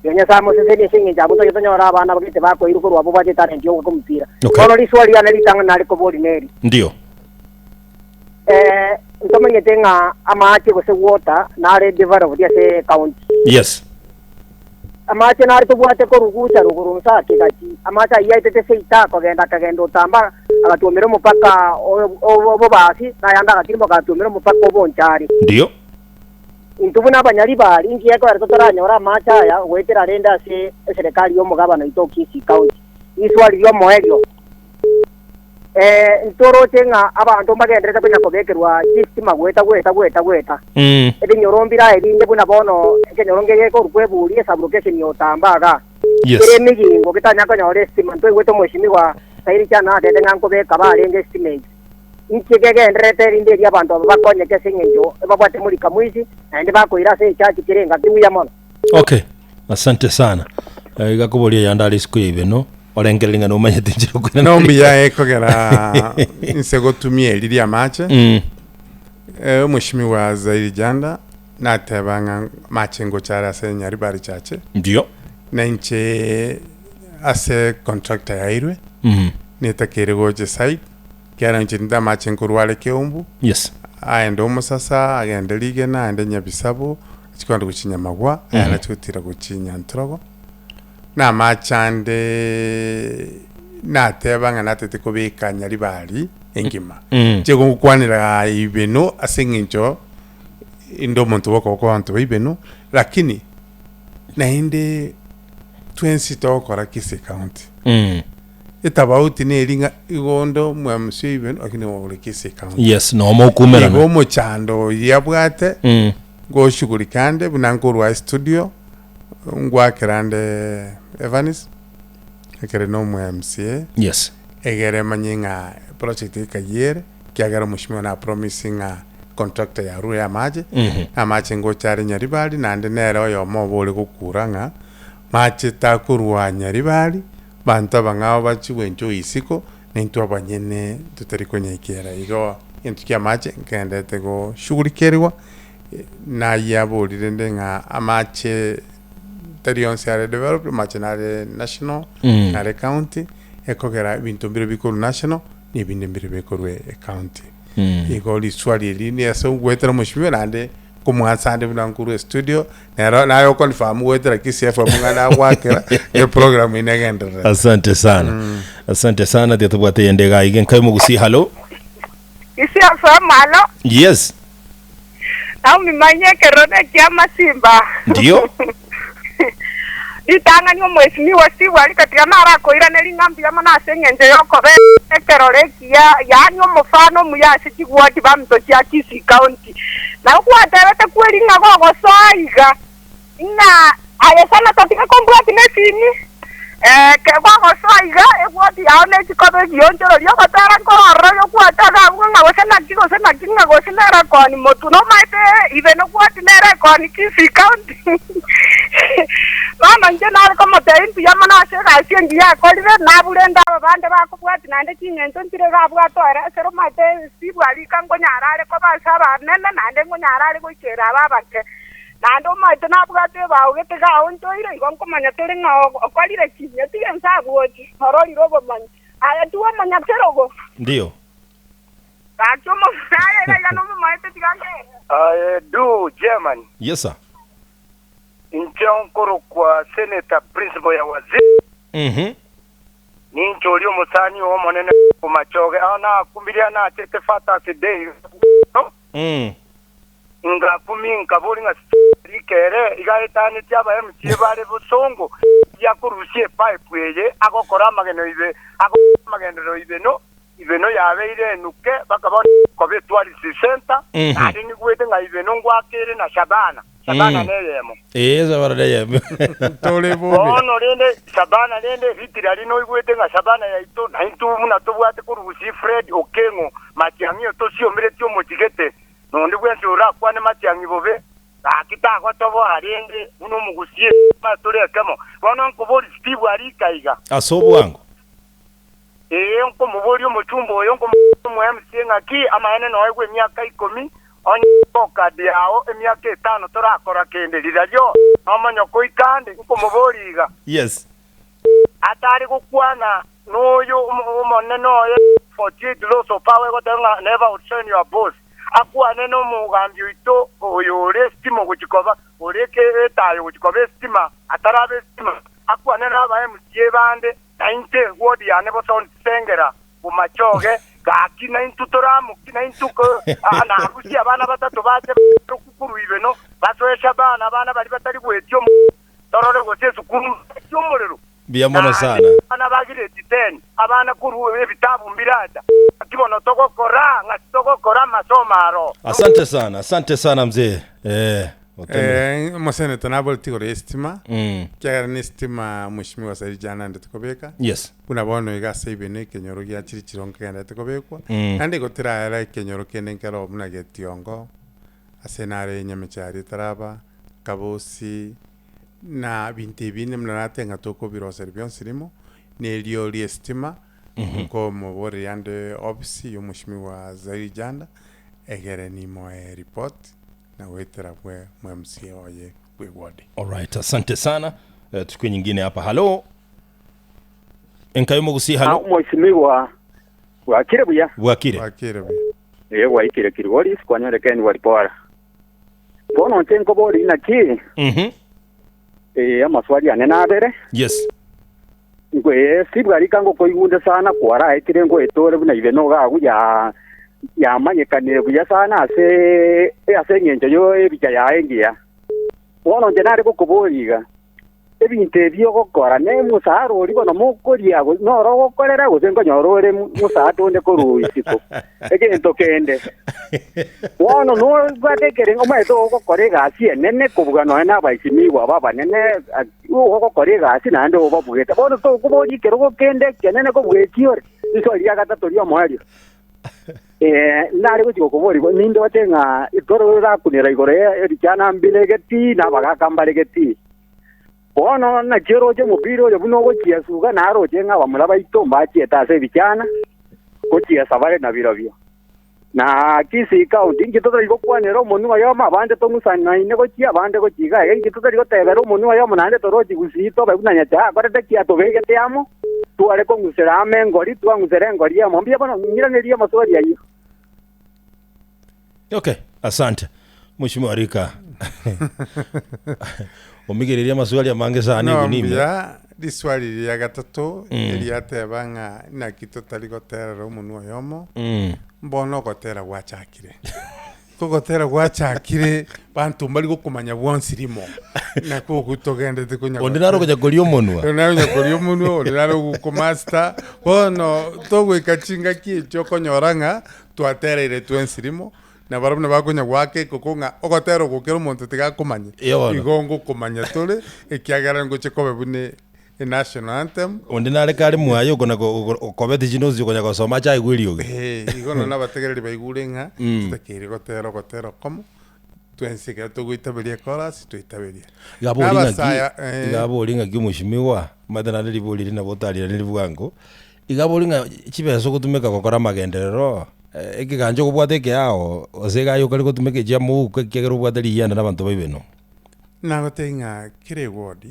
Tiga Nyasae amosesenie ase eng'encho abwo toche tonyore abana bagete bakoirwa korwa abwo bwate etalent y'ogoaka omopira. Okay. Bono riswali riane ritang'ani nare koboria neri. Ndio. Eh, ntomanyete ng'a amache gose water nare developed ase county. Yes. Amache nare tobwate korwa gucha rogoro nse ake gati, amache ayio aetete seita akogenda akagenda otamba agatuomera omopaka o-o-obobasi, na ayande agatirimboka agatuomera omopaka obonchari. Ndio. Intwe buna abanyaribari, inki gekoera totaranyore amache aya goetera rende ase eserekari y'omogabana oito o Kisii County? Riswali ri'omoerio, Eh, ntoroche ng'a abanto mbagenderete konya kobekerwa chistima goeta goeta goeta goeta. Mm. Ebinyoro mbire aye binde buna bono ekenyoro ngegekorwa eburi esublocation ya Otamba igaa. Yes. Kere emigingo getanya konyora estima ntwaigwete omweshimiwa Sairi Chana atete ng'a nkobeka barenge estima eyio. Inki kegendererete erinde erio abanto aba bakonyeke ase eng'encho ebabwate morika mwisi naende bakoira ase echachi kere engaki buya mono. Okay. Asante sana. Eh, iga koboria yande are isiko ya ibeno orengereria ng'a nomanyete enchera okoirana. No mbuya ekogera inse gotumia eri ri'amache. Mm. Eh, omweshimiwa Zairi Janda nateba ng'a mache ngocha are ase Nyaribari Church Ndio. na inche ase contractor yairwe Mm. netakeire gocha site kiagera inche ninde amache nkorwa are Keumbu Yes. aende Omosasa agende Rigena aende Nyabisabo achie kogenda gochia Nyamagwa aye achie gotira gochia Nyantrogo na amache ande nateba ng'a natete kobeka Nyaribari engima. Mm. Inche gokwanera ibeno ase eng'encho inde omonto bw'okoboko abanto ba ibeno, lakini naende twensi togokora Kisii County. Mm. Etabauti neri ng'a igo onde omwamsi o ibeno lakini ore Kisii County. Yes, nomo okumerana. Igo omochando oyio abwate Mm. ngoshughulika ande buna nkorwa estudio ngwakera ande Evans ekere na omo MCA Yes. egere manye ng'a project ekayia ere ekiagera omweshimiwa na promise ng'a contractor yarure amache, amache ngocha are Nyaribari naende nere oyomo obo ore gokura ng'a mache takorwa Nyaribari banto abang'ao bachie gwenchwa isiko na intwe abanyene totari konyaikera igo egento kia amache nkegenderete goshughulikerwa Nayaborire rende ng'a amache tari onsi are developed, amache nare national, nare county, ekogera ebinto mbire bikorwa national, na ebinde mbire bikorwa ecounty. Igo riswali eri ni ase ogoetera omoshimiwa naende nkomwansa ande buna nkorwa estudio, nero naye oconfirm goetera Kisii FM ng'a nagwakera, eprogram eye negendererete. Asante sana. Asante sana tiga tobwate eyende iga iga enka y'omogusii hallo. Kisii FM alo. Yes. Naomi manya ekerero neki'amasimba. Ndio. Ritang'ani omwesimiwa Steve Arika tiga narakoiranerie ng'a mbuya mono ase engencho y'okoba ekerore ekiya, yaani omofano omuya ase chigwoti baminto chia Kisii County. Nabo gwatebete kweri ng'a gogosoa iga, ng'a aye sana totiga kombwati nesimi, Kegogosoa iga, egoti yao nechikoba ebionchorori, ogotera nkororora oyokwate agabugwe ng'a gose naki, gose naki, ng'a gose nere ekoni motwe. Nomaete ibe nogwati nere ekoni Kisii County. Bono inche nare komotebia mbuya mono ase egasi engiya akorire, nabure inde aba bande bakobwatia naende ching'encho nchire iga abwate oere ase omaete Steve Arika nkonyara are koba ase abanene naende nkonyara are goikera aba abake. Naende omoeto nabwate ebao gete gaonchoire, igo nkomanya tore ng'a okorire ki? Nyetige inse abwochi, ororire obomanyi. Aye tiwe omonyakerogo. Ndio. Gaki omong'ina aye iga iga nomomaete tiga ngende. Aye du German. Yes sir. Inche nkorokwa Senator Principal ya Waziri. Mhm. Ninche oria omosani oo omonene omachoge. Aa nakumbirie nachete Fathers Day. Mm. Ngakumia nkaboria ng'a rika ere iga aetanetie aba MCA bare bosongo eria akorusia epipe eye agokora amageno ibe agokora amagenderero ibe no. Ibeno yabeire enuke, bakaba koba etwarisi center, naende nigwete ng'a Ibeno ngwake ere na Shabana, Shabana neyemo. Ee, Shabana neyemo. Tore bobe. Bono rende Shabana rende literally noigwete ng'a Shabana yaito naintwe buna tobwate korwa gusii Fred Okeng'o Matiang'i otosiomeretie omochigete nonde bwensi orakwane Matiang'i bobe gaki tagotoboa rende buna omogusii ase tore ekemo. Bono nkoboria Steve arika iga. Ase obwango. Ee, nkomoboria omochumba oyo, nkomoboria omo-MC ng'aki, amaene noegwe emiaka ikomi, onye okadi yao emiaka etano torakora kende, rirorio nomonyoko oika nde, nkomoboria iga. Yes. Atari gokwana noyo omonene oye 48 laws of power egoteba ng'a never outshine your boss, akwane nomogambi oito oyo ore esitima ogochia koba, ore etayo ogochia koba esitima, atarabe esitima, akwane naba MCA bande, Na inche ward yane bosa ontisengera bomachoge, gaki naintwe toramoki naintwe ko narusie abana batato bache baroku korwa ibeno, basoe Shabana, abana baria batari goetia omorero, torore gose esukuru mbaetie omorero. Mbuya mono Naende sana. abana ba grade ten, abana korwa ebitabu mbiracha, gaki bono togokora ng'aki togokora amasomo aro. Asante sana, asante sana mzee. Eh, otemire. Eh, omosenetor naboreti igoro y'esitima, Mm. ekiagera na esitima mweshimiwa Said Jana naendete kobeka, Yes. buna bono iga ase ibeno ekenyoro gia Chirichiro nkegenderete kobekwa, Mm. naende igo teraera ekenyoro kende nkero buna Getiongo, ase nare Nyamechari etaraba, Kabosi, na binto ebi buna nateba ng'a tokobiroseria bionsi rimo, na erio ri'esitima, nkomoboreria ande ofisi ya omweshimiwa Zairi Janda, egere nimoe report. na goetera bwe mMCA oye bwe ward. Alright, asante sana. Eh, tuchukue nyingine hapa. Halo. Enkayo mogusi halo. Mheshimiwa bwakire buya. Bwakire. Bwakire buya. Ee gwaikire Kilgoris kwanyore Ken Walibora. Bono inche nkoborie naki? Mhm. Ee amaswali ane nabere. Yes. Ee sibwarika ngokoigunde sana kwaraetire ngoetore buna ibe noga agwo ya yamanyekanire buya sana ase ase eng'encho yo ebicha yaye engiya. Bono inche nare gokoboria iga, ebinto ebi ogokora ne omosaara oria bono mokoria noro ogokorera gose nkonyora ore mosaada onde korwa isiko? Egento kende, bono nobwate ekerengo omanyete ogokora egasi enene kobua nonya na abaesimigwa aba abanene ogokora egasi naende obabugete. Bono tokoboria ekerogo kende ekenene kobua eki ore, risoa ria gatato ri'omoerio. Ee, nare gochia gokoboria, nindoche ng'a torakunera igoro y'erichana mbire egetii, na abagaaka mbare egetii. Bono naki oroche omobira oyo buna ogochiesuga, naroche ng'a abamura baito mbachiete ase ebichana gochiesa bare nabirobio. Na Kisii County, inki totari gokwanera omonwa oyomo, abande tong'usanaine gochia, abande gochia iga iga, inki totari gotebera omonwa oyomo naende torochi gusii tobe buna Nyasae akorete ki atobegete amo, tware kong'usera amo engori, twang'usera engori amo. Mbuya bono, ng'iranerie amaswali ayio. Okay, asante. Mheshimiwa Rika. Omigereria amaswali amange sana No, igo nime. mbuya riswali ria gatato eriateba ng'a naki totari goterera omonwa oyomo mbono ogotera gwachakire kogotera gwachakire banto mbari gokomanya bwonsi rimo nakwo okwo togendete konya Onde naro okonya koria omonwa. Onde nare okonya koria omonwa onde nare ogokomaster bono togoika chingaki echio okonyora ng'a twatereire twensi rimo Na barabwo nabakonya goaka ekoko ng'a ogotera oko kera omonto tiga akomanye. Bono. Igo ngokomanya tore, ekiagera ngoche kobe buna e national anthem. Onde nare kare mwaye okona okobete chinotes okonya gosoma ache aigwe eriogi. Ee, igo nonya abategereri baigure ng'a totakeire gotera ogotera okomo, twensi ekero togoitaberia echorus, twaitaberia. Iga abori ng'aki, Nabasaya, eh. iga abori ng'aki omweshimiwa, omanyete naende ribori eri nabo otariranerie bwango, iga abori ng'a chibesa ogotumeka gokora amagenderero, Ekegancha okobwata ekeao, gose egai okare gotumeka echia mouko ekiagera obwate riyianda na abanto baibeno. Nagotebia ng'a kera eward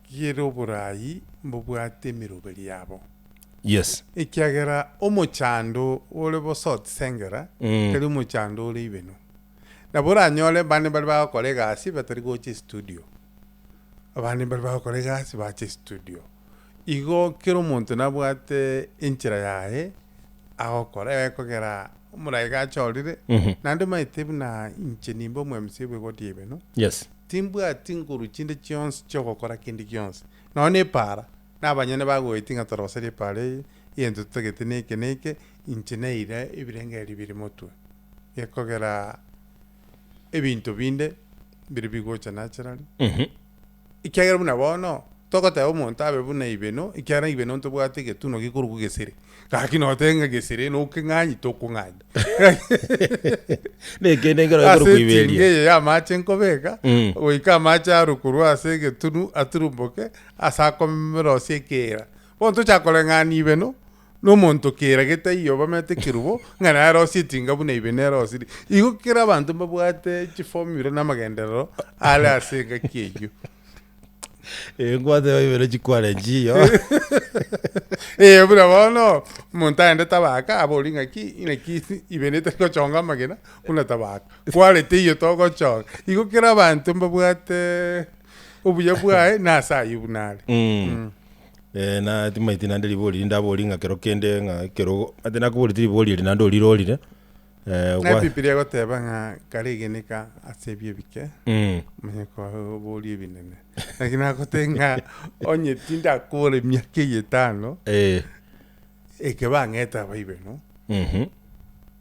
kera oborai mbobwate emeroberi yabo. Yes. Ekiagera omochando ore bosotisengera tari omochando ore ibeno. Nabo oranyore abande mbare bagokora egasi batari gocha estudio, abande mbare bagokora egasi bache estudio. Igo kera omonto nabwate enchera yaye agokora ekogera omorai gachorire, naende omanyete buna inche nimbe omo MC bwe ward ya Ibeno, Yes. timbwati nguru chinde chionsi chiogokora kende gionsi, nonya na epaara, na abanyene bagoetia ng'a toroserie epaara eye, egento totagete na eke na eke, inche naira ebirengererio bire motwe. Gekogera ebinto binde mbire bigocha naturally, ekiagera buna bono, togoteba omonto abe buna ibeno, ekiagera ibeno ntobwate egetunwa gekorokwa gesere, gaki notebe ng'a gesere nokeng'anyi tokong'anyi. Nekende nkero Ase gekorokwa etinga iberia. eye ya amache nkobeka, Mm. goika amache arwe korwa ase egetunu aturumboke, ase akomerosia ekeera. Bono tochaka koreng'ania ibeno, na omonto keera getaiyo bamete ekerubo, ng'a narosie etinga buna ibeno erosirie. Igo kera abanto mbabwate chiformula na amagenderero are ase engaki eyio. Eh, nkwateba ibere chikware nchiyo. Eh, buna bono, omonto aende tabaka abori ng'aki, naki ibeno etari gochonga amagena buna tabaka, kwarete eyio togochonga. Igo kera abanto mbabwate obuya bwaye na ase ayio buna are. Mm. Eh, na timaeti naende ribori rinde abori ng'a kero kende ng'a ekero ate nakoboreti ribori eri naende orirorire eh, Na gwa- Ebibilia egoteba ng'a karegeneka ase ebi ebike, Mm. manye koboria ebinene. Lakini nagotebia ng'a onye tindakora emiaka eye etano, Eh. eke bang'ete abaibeno, Mhm.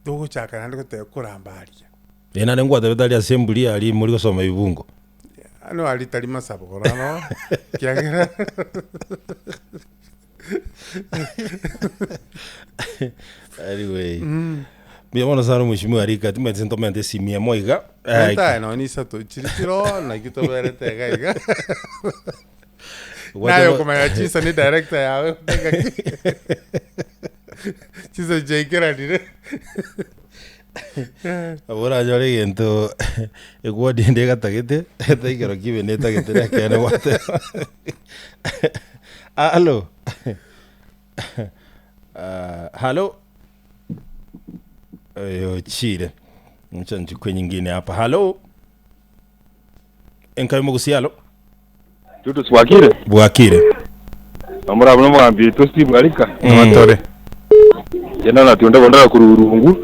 togochaka naende goteba koramba aria. Eh, naende ngwatebete aria ase emburi aria mori gosoma ebibungo. Ano aria tari masabo korano, ekiagera Anyway. Mbuya mono sana mheshimiwa Rika, timanyeti ntomente esimi emo iga. Eh, Menta nonya isato chiri chiroo naki toberete iga iga. gwateba- Naye okomanya chinsa ni director yawe ng'aki chinsa chiaikeranire. Nabo oranyore egento eward ende egatagete, etaikero kibe netagete na ekeene gwateba. Hallo, hallo, oyo ochire, acha nichukue nyingine hapa, hallo, enka yomogusia hallo. Titus bwakire? Bwakire. Nomorabwo nomogambi oito Steve Arika. Amatore. Yena na tionde bondara kururungu.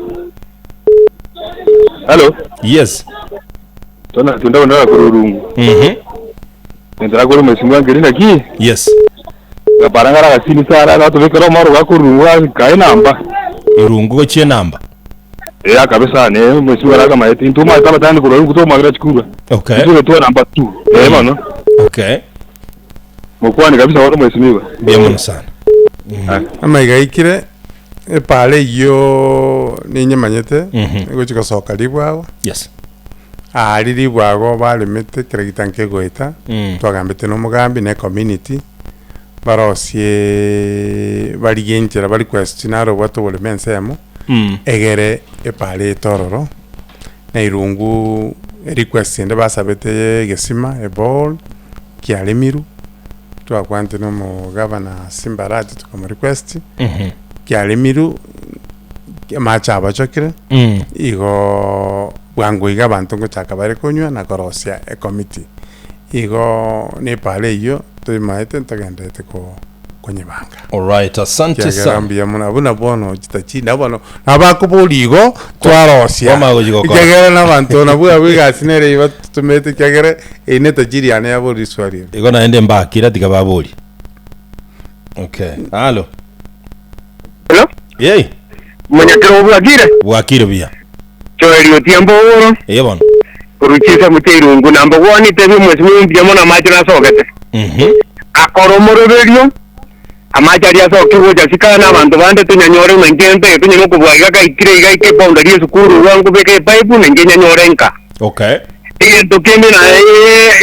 Hello. Yes. Tona tionde bondara kururungu. Nentara kuri mheshimiwa ngeri naki? Yes. Gaparangara gasini sara na tubekera omoro gakururungu kae namba. Irungu gochie namba. Eh kabisa ne mheshimiwa rakamayete intuma tabatani kururungu tomagira chikura. Okay. Ituge tuwa namba 2. Eh bano. Okay. Mokwani kabisa wano mheshimiwa. Mbuya mono sana. Amaiga aikire, epara eyio ninyemanyete, egochi gosoka ribwago. Yes. Aria ribwago baremete kera gita nkegoeta, twagambete na omogambi na ecommunity, barosie barigie enchera bari request naro obwate oboremo ensemo, egere epara ete ororo, na irungu erequest ende basabete ya egesima, eborehole, kiaremirwe, twakwanete na omogavana Simba Arati tokamorequest, kiaremirwe, amache abachokire, igoo bwango iga abanto ngochaka bare konywa na korosia ecommittee. Igo na epara eyio toimaete ntogenderete ko konyebanga. Alright, asante Kiagera sana. mbuya mono abwo nabwo bono chitachi nabo bono nabakoboria igo twarosia Kwamanya gochia gokora. ekiagera na abanto nabwo abwo egasi nere eyio batotomete ekiagera eye ne etajiri yane yaboria riswali eri. Igo naende mbakira tiga baborie. Okay. Halo. Hello? Yei, Monyakero bwakire? bwakire buya. Joel Otiambo Oworo, Eye bono. korwa chinsemo chia Irungu, namba gwanete bw'omwesi bw'omuya mono amache nasogete. Akora omoroberio, amache aria asoke gocha sika na abanto bande tonyanyore ng'a inche ntoe tonyare okobua iga gaikire iga ike eboundary y'esukuru iga nkobeka epipe na inche nyanyore nka. Okay. Egento kende naye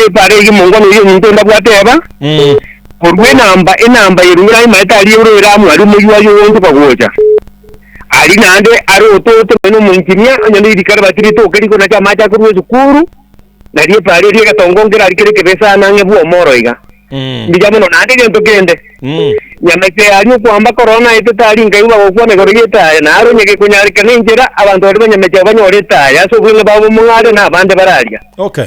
epara eyio omongwana oyio ominto onde abwate eba, korwa enamba enamba ya Irungu naimaete aria ore ere amo aria omoyio aye ogonchoka gocha. Aria naende are otote nonya nomoinjinia, onye nerikari bati ritoke rikonacha amache akorwa esukuru, nario epara eria egetongo nkerari kere ekebe sana ang'e bw'omoro iga. Mbuya mono naende egento kende, nyamete aria okwamba korona aye tetari nkaigwa bagokwana igoro y'etaya, naro onye gekonyarekana enchera, abanto baria banyamete abo banyore etaya ase obweng'e babo bomong'are na abande bararia. Okay.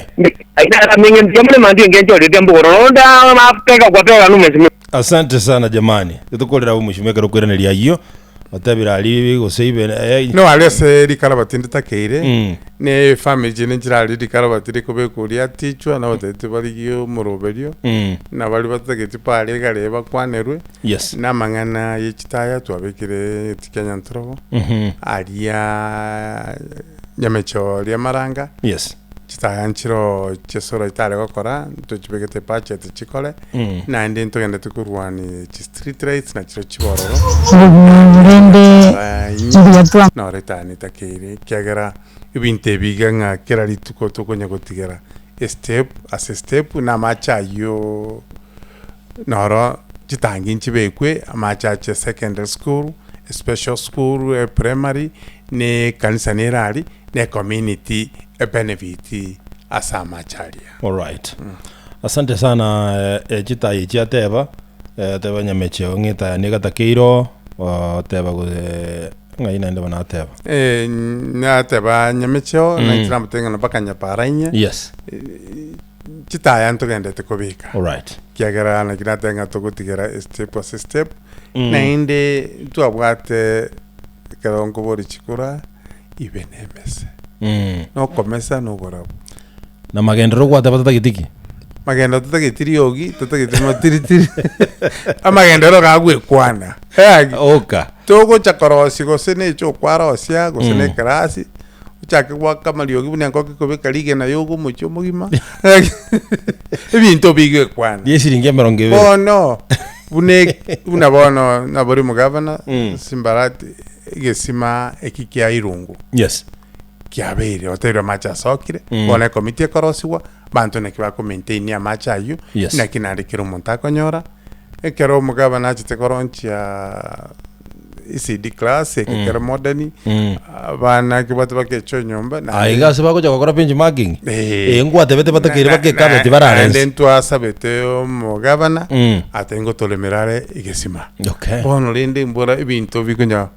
Ayio naro ameng'e mbuya mono mambia engencho oria mbogoro nonya nda pega kwa pega nomesimo. Asante sana jamani. Tokorera abwo mheshimiwa ekero okoiraneria ayio. Otebire aria gose ibe eh, No aria ase rikarabati nditakeire, Mm. ne efamiri chiende nchirari rikarabati rikobekwa oria atichwa, nabatagete barigie omoroberio, Mm. na baria batageti pare egare bakwanerwe, Yes. na amang'ana ye chitaya twabekire eti Kenya Ntorogo, Mhm. aria Nyamecho aria Maranga, Yes. Chitaya nchiroo chiesoro itare gokora, ntochibegete ebudget chikore, Mm. naende ntogendete korwania chi street lights na chiro chibororo, Rende mbuya twa. noro etaya netakeire ekiagera ebinto ebi iga ng'a kera rituko tokonya gotigera estep ase estep na amache aywo noro chitangi nchibekwe, amache ache secondary school, especial school, eprimary, na ekanisa nere aria. ne community ebenefit ase amache aria. Alright. Asante sana eh, chitaya echi ateba eh, ateba nyamecheo ng'a etaya negatakeire oo oteba gose ng'ai naende bono ateba. Eh, nateba nyamecheo Mm. na inche namotebia ng'a mpaka nyapara inye Yes. chitaya ntogendete kobeka Alright. kiagera naki nateba ng'a togotigera estep ase estep Mm. naende ntwabwate ekero nkobori chikura ibe nemese. Mm. Nokomesa noborabu. Na magenderero gwateba totageti ki? Magenderero totageti riogi, totageti matiritiri. Amagenderero gagwekwana. Eagi. Oka. Togocha korosia gose ne echo okwarosia, gose Mm. ne ekerasi, ochake goaka amariogi buna engoko ekobeka rigena yogo omochie omogima. Ebinto bigwekwana. Ria esiringi emerongo ebere. Bono, buna e- buna bono nabori omogavana, Mm. Simbarati, Egesima eki kia irungu Yes. kiabeire otebirie amache asokire Mm. bono ekomiti ekorosigwa abanto naki bako maintain amache aywo Yes. naki naende kera omonto akonyora ekero omogabana achete koronchia ECD class eke Mm. kere modern Mm. abana ekebwate bakecha enyomba naende- Aiga ase bagocha gokora benchmarking. Eh. Eh, ngwatebete batakeire Na- bakekabeti na- bararense. naende ntwasabete omogabana Mm. ate ngotoremera are egesima Okay. Bono rende mbora ebinto bikonya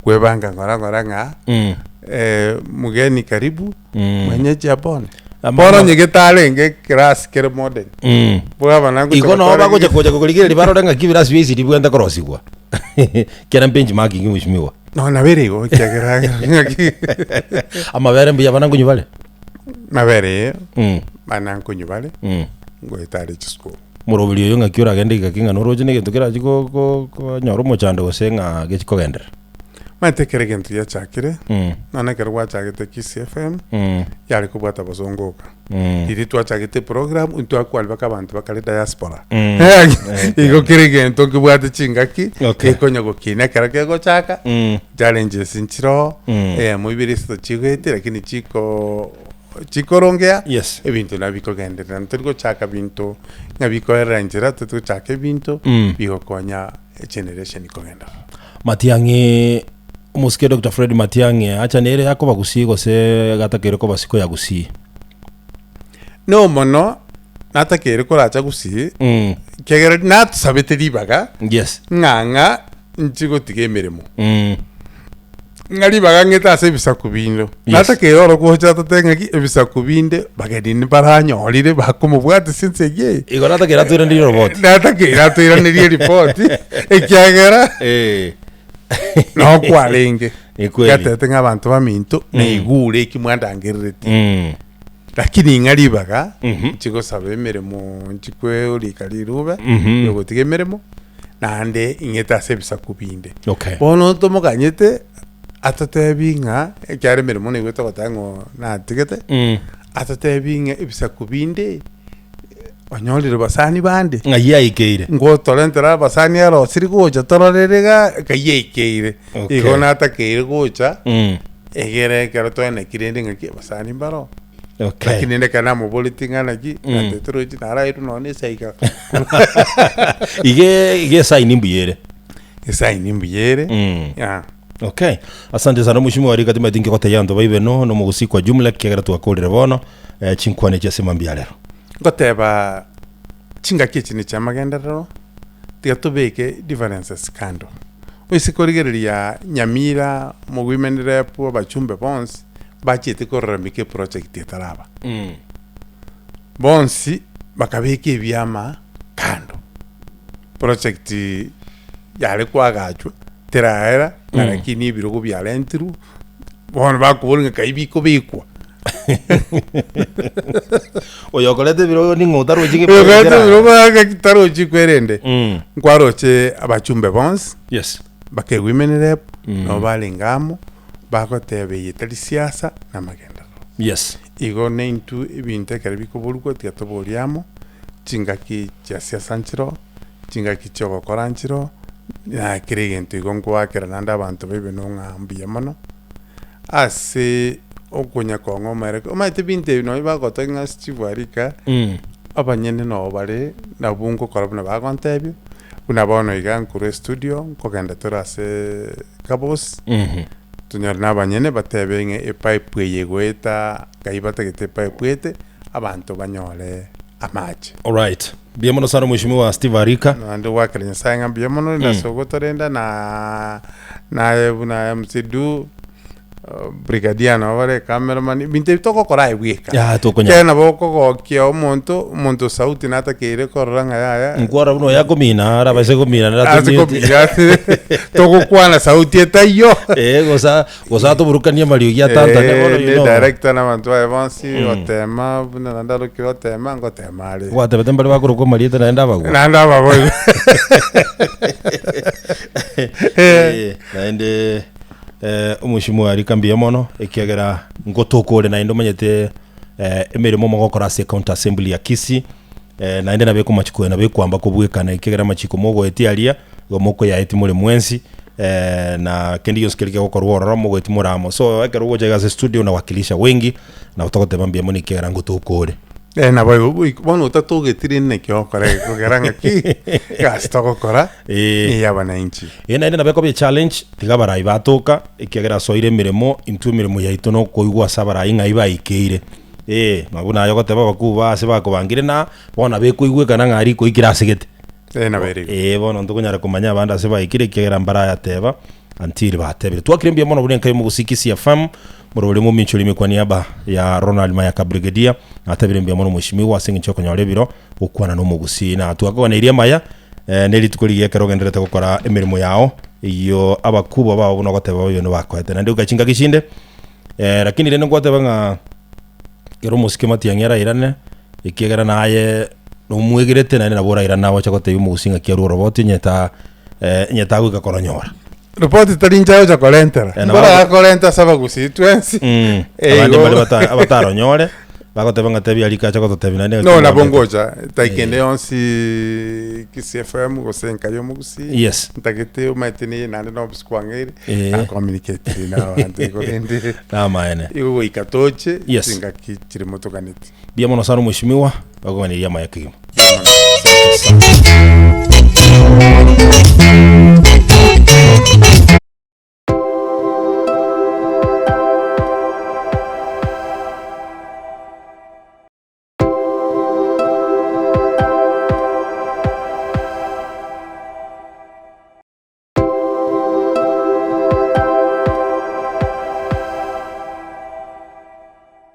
kwebanga ng'ora ng'ora ng'a Mm. eh, mgeni karibu Mm. mwenyeji apone. Ama- Bono onye getarenge ekerasi kere modern. Mm. Bwaba na Igo noo bagocha gocha korigereria barore ng'aki ebirasi bia ECD bigwente korosigwa. Kera benchmarking mheshimiwa. No nabere igo ekiagera ng'aki. Amabere mbuya bana nkonywa bare? Mabere Mm. bana nkonywa bare Mm. ngoeta are chisukuru. Moroberi oyo ng'aki oragende gaki ng'a noroche na egento kerachi go- go- konyora omochando gose ng'a gechi kogenderera. Omanyete ekero egento giachakire, Mm. nonya ekero gwachagete Kisii FM, Mm. yare kobwata bosongo oka. Mm. Riria twachagete eprogram, intwakwari mpaka abanto bakare diaspora. Mm. Igo kera egento nkebwate chingaki, Okay. gekonya gokina ekero kegochaka, Mm. challenges nchiroo, Mm. eyemo ibere isato chigoetera lakini chiko chikorongea, Yes. ebinto nabio bikogenderera. Ntori gochaka binto ng'a bikoerera nchera, tari gochaka ebinto Mm. bigokonya egeneration kogenderera. Matiang'i, omosike Doctor Fred Matiang'i acha nere akoba Gusii gose gatakeire koba siko ya Gusii? No mono natakeire koracha Gusii, Mm. ekiagera natusabete ribaga Yes. ng'a ng'a inche gotiga emeremo. Mm. Ng'a ribaga ng'ete ase ebisaku binde. Yes. Natakeire oro gocha tote ng'aki ebisaku binde bageni mbaranyorire bakomobwatesia ense eyio eye. Igo natakeire atoiranerie eroboti. Natakeire atoiranerie eripoti ekiagera Eh. noo kwarenge. Ni kweli. Gatete ng'a abanto baminto Mm. naigure eki mwandangereretie. Mm. Lakini ng'a ribaga Mhm. nchigosaba emeremo nchikwerika rirube Mhm. yogotiga emeremo naende ing'ete ase ebisaku binde. Okay. Bono ntomoganyete atotebi ng'a ekiagera emeremo nigo togoteba ng'o natigete, Mm. atotebi ng'a ebisaku binde onyorire basani bande. Ng'ai aikeire. Ngotorentera abasani arosire gocha tororere iga, ng'ai aikeire. Okay. Igo natakeire gocha. Mm. Egere ekero twaenekire rende ng'aki abasani mbaro. Okay. Lakini rende ekero namoboretie ng'a naki, Mm. natete roche narairwe nonya na esaika. Ige iga esaini mbuya ere. Esaini mbuya ere. Mm. Yeah. Okay. Asante sana mheshimiwa Warika timanyeti nki gotebia abanto baibe no nomogusii kwa jumla ekiagera twakorire bono eh, chinkwana echi ase mambia rero. Ngoteba chingaki echi ne chiamagenderero, tiga tobeke differences kando. Oise korigereria Nyamira, omowomen rep, abachumbe bonsi, bachiete kororamika eproject etaraba. Bonsi bakabeka ebiama kando. Project yare koagachwa. Teraera, na lakini ebirogo biarentirwe, bono bakoboria ng'a kai bikobekwa. Oyo okoreta ebirogo ning'o otarochi ng'a Oyo okoreta teraera? ebirogo ng'aki tarochi kwerende. Mm. Nkwaroche abachumbe bonsi, Yes. mpaka ewomen rep, nabo barenge amo, bagoteba eye tari siasa, na amagenderero. Yes. Igo naintwe ebinto ekero bikoborigwa tiga toborie amo, chingaki chia siasa nchiroo, chingaki chi'ogokora nchiroo, na kera egento igo nkoakera naende abanto babe ng'a mbuya mono, ase okonya kong'a omoereke. Omanyete ebinto ebi nonye bagotogia ng'a ase chibwarika, abanyene nabo bare nabwo ngokora buna bagontebia, buna bono iga nkorwa estudio, nkogenda tore ase kabosi, tonyore na abanyene batebe ng'a epipe eye egoeta ngai batagete epipe ete, abanto banyore amache. Alright. Mbuya mono sana Mheshimiwa Steve Arika. Naende gwakera Nyasaye ng'a mbuya mono rende ase ogotorenda na naye buna MC Du, brigadier nabo bare cameraman, ebinto ebi togokora aye bweka. Ya, tokonyara. Ekero nabo okogokia omonto, omonto sauti natakeire korora ng'a yaya. Nkwara buna oyo akomina arabaise komina nere Ase atomute. komina ase togokwana sauti etaiyo. Eh, gosa gosa atoburukanie amariogi atantane bono Eh, you ne know. director na abanto baye bonsi, gotema buna naende arokire gotema, ngotema are. Gwatebete mbare bakorokwa amarieta naende abagwa. Naende abagwa igo. Eh, naende eh, omweshimiwa Arika mbuya mono ekiagera ngotoka ore naende omanyete eh, emeremo mogokora ase ecounty assembly ya Kisii eh, naende nabeka amachiko aye nabo ekwamba kobwekana ekiagera amachiko mogoetia aria igo mokoyaetia more mwensi eh, na kende gionsi keria kegokorwa ororo mogoetia more amo. So ekero ogocha iga ase studio unawakilisha wengi nabo togoteba mbuya mono ekiagera ngotoka ore. Eh, nabo igo goika bono otatogeti rende naki ogokora gekogera ng'aki egasi togokora Eh. neya abananchi. Eye naende nabo ekoba echallenge, tiga abarai batoka, ekiagera asoire emeremo, intwe emeremo yaito nokoigwa ase abarai ng'ai baikeire. Eh, na buna aye ogoteba abakuu ba ase bakobangire na, bono nabo ekoigwekana ng'a aria koikire asegete. Eh, nabo ere igo. Eh, bono ntokonyara komanya abande ase baikire ekiagera mbarayateba until batebire. Twakire mbuya mono buna enka y'omogusii Kisii FM, morobori mominchori ime kwa niaba ya Ronald Mayaka Brigadier, natebire mbuya mono mweshimiwa ase eng'encho y'okonyora ebiro gokwana na omogusii. Na twakoganeirie amaya eh, ne rituko rigiya ekero ogendererete gokora emeremo yao eyio abakubwa bao buna ogoteba babe bakoete. Naende goika chingaki chinde eh, lakini rende ngwateba ng'a Ekero omosike matiang'i arairane, ekiagera naye nomwegerete naende nabo orairane agocha gotebia omogusii ng'aki arwe oroboti onye ta onye tagoika koronyora. Ripoti tari inche agocha korentera, Eh, nabo mbora akorenta ase abagusii twensi. Eh, Abande igo. mbare bata abataronyore, bagoteba ng'a tebia rika acha gototebia naende ng'aki No nabo omwambete. ngocha, dakika ende yonsi Kisii FM gose enka ya omogusii, Yes. ntagete omanyete neye naende na ofisi kwang'eire, Eh. nacommunicatire na abanto igo rende. Namaene. Igo goika toche Yes. chingaki chire motokaneti. Mbuya mono sana omweshimiwa, bakoganeria amaya kegima. Mbuya mono.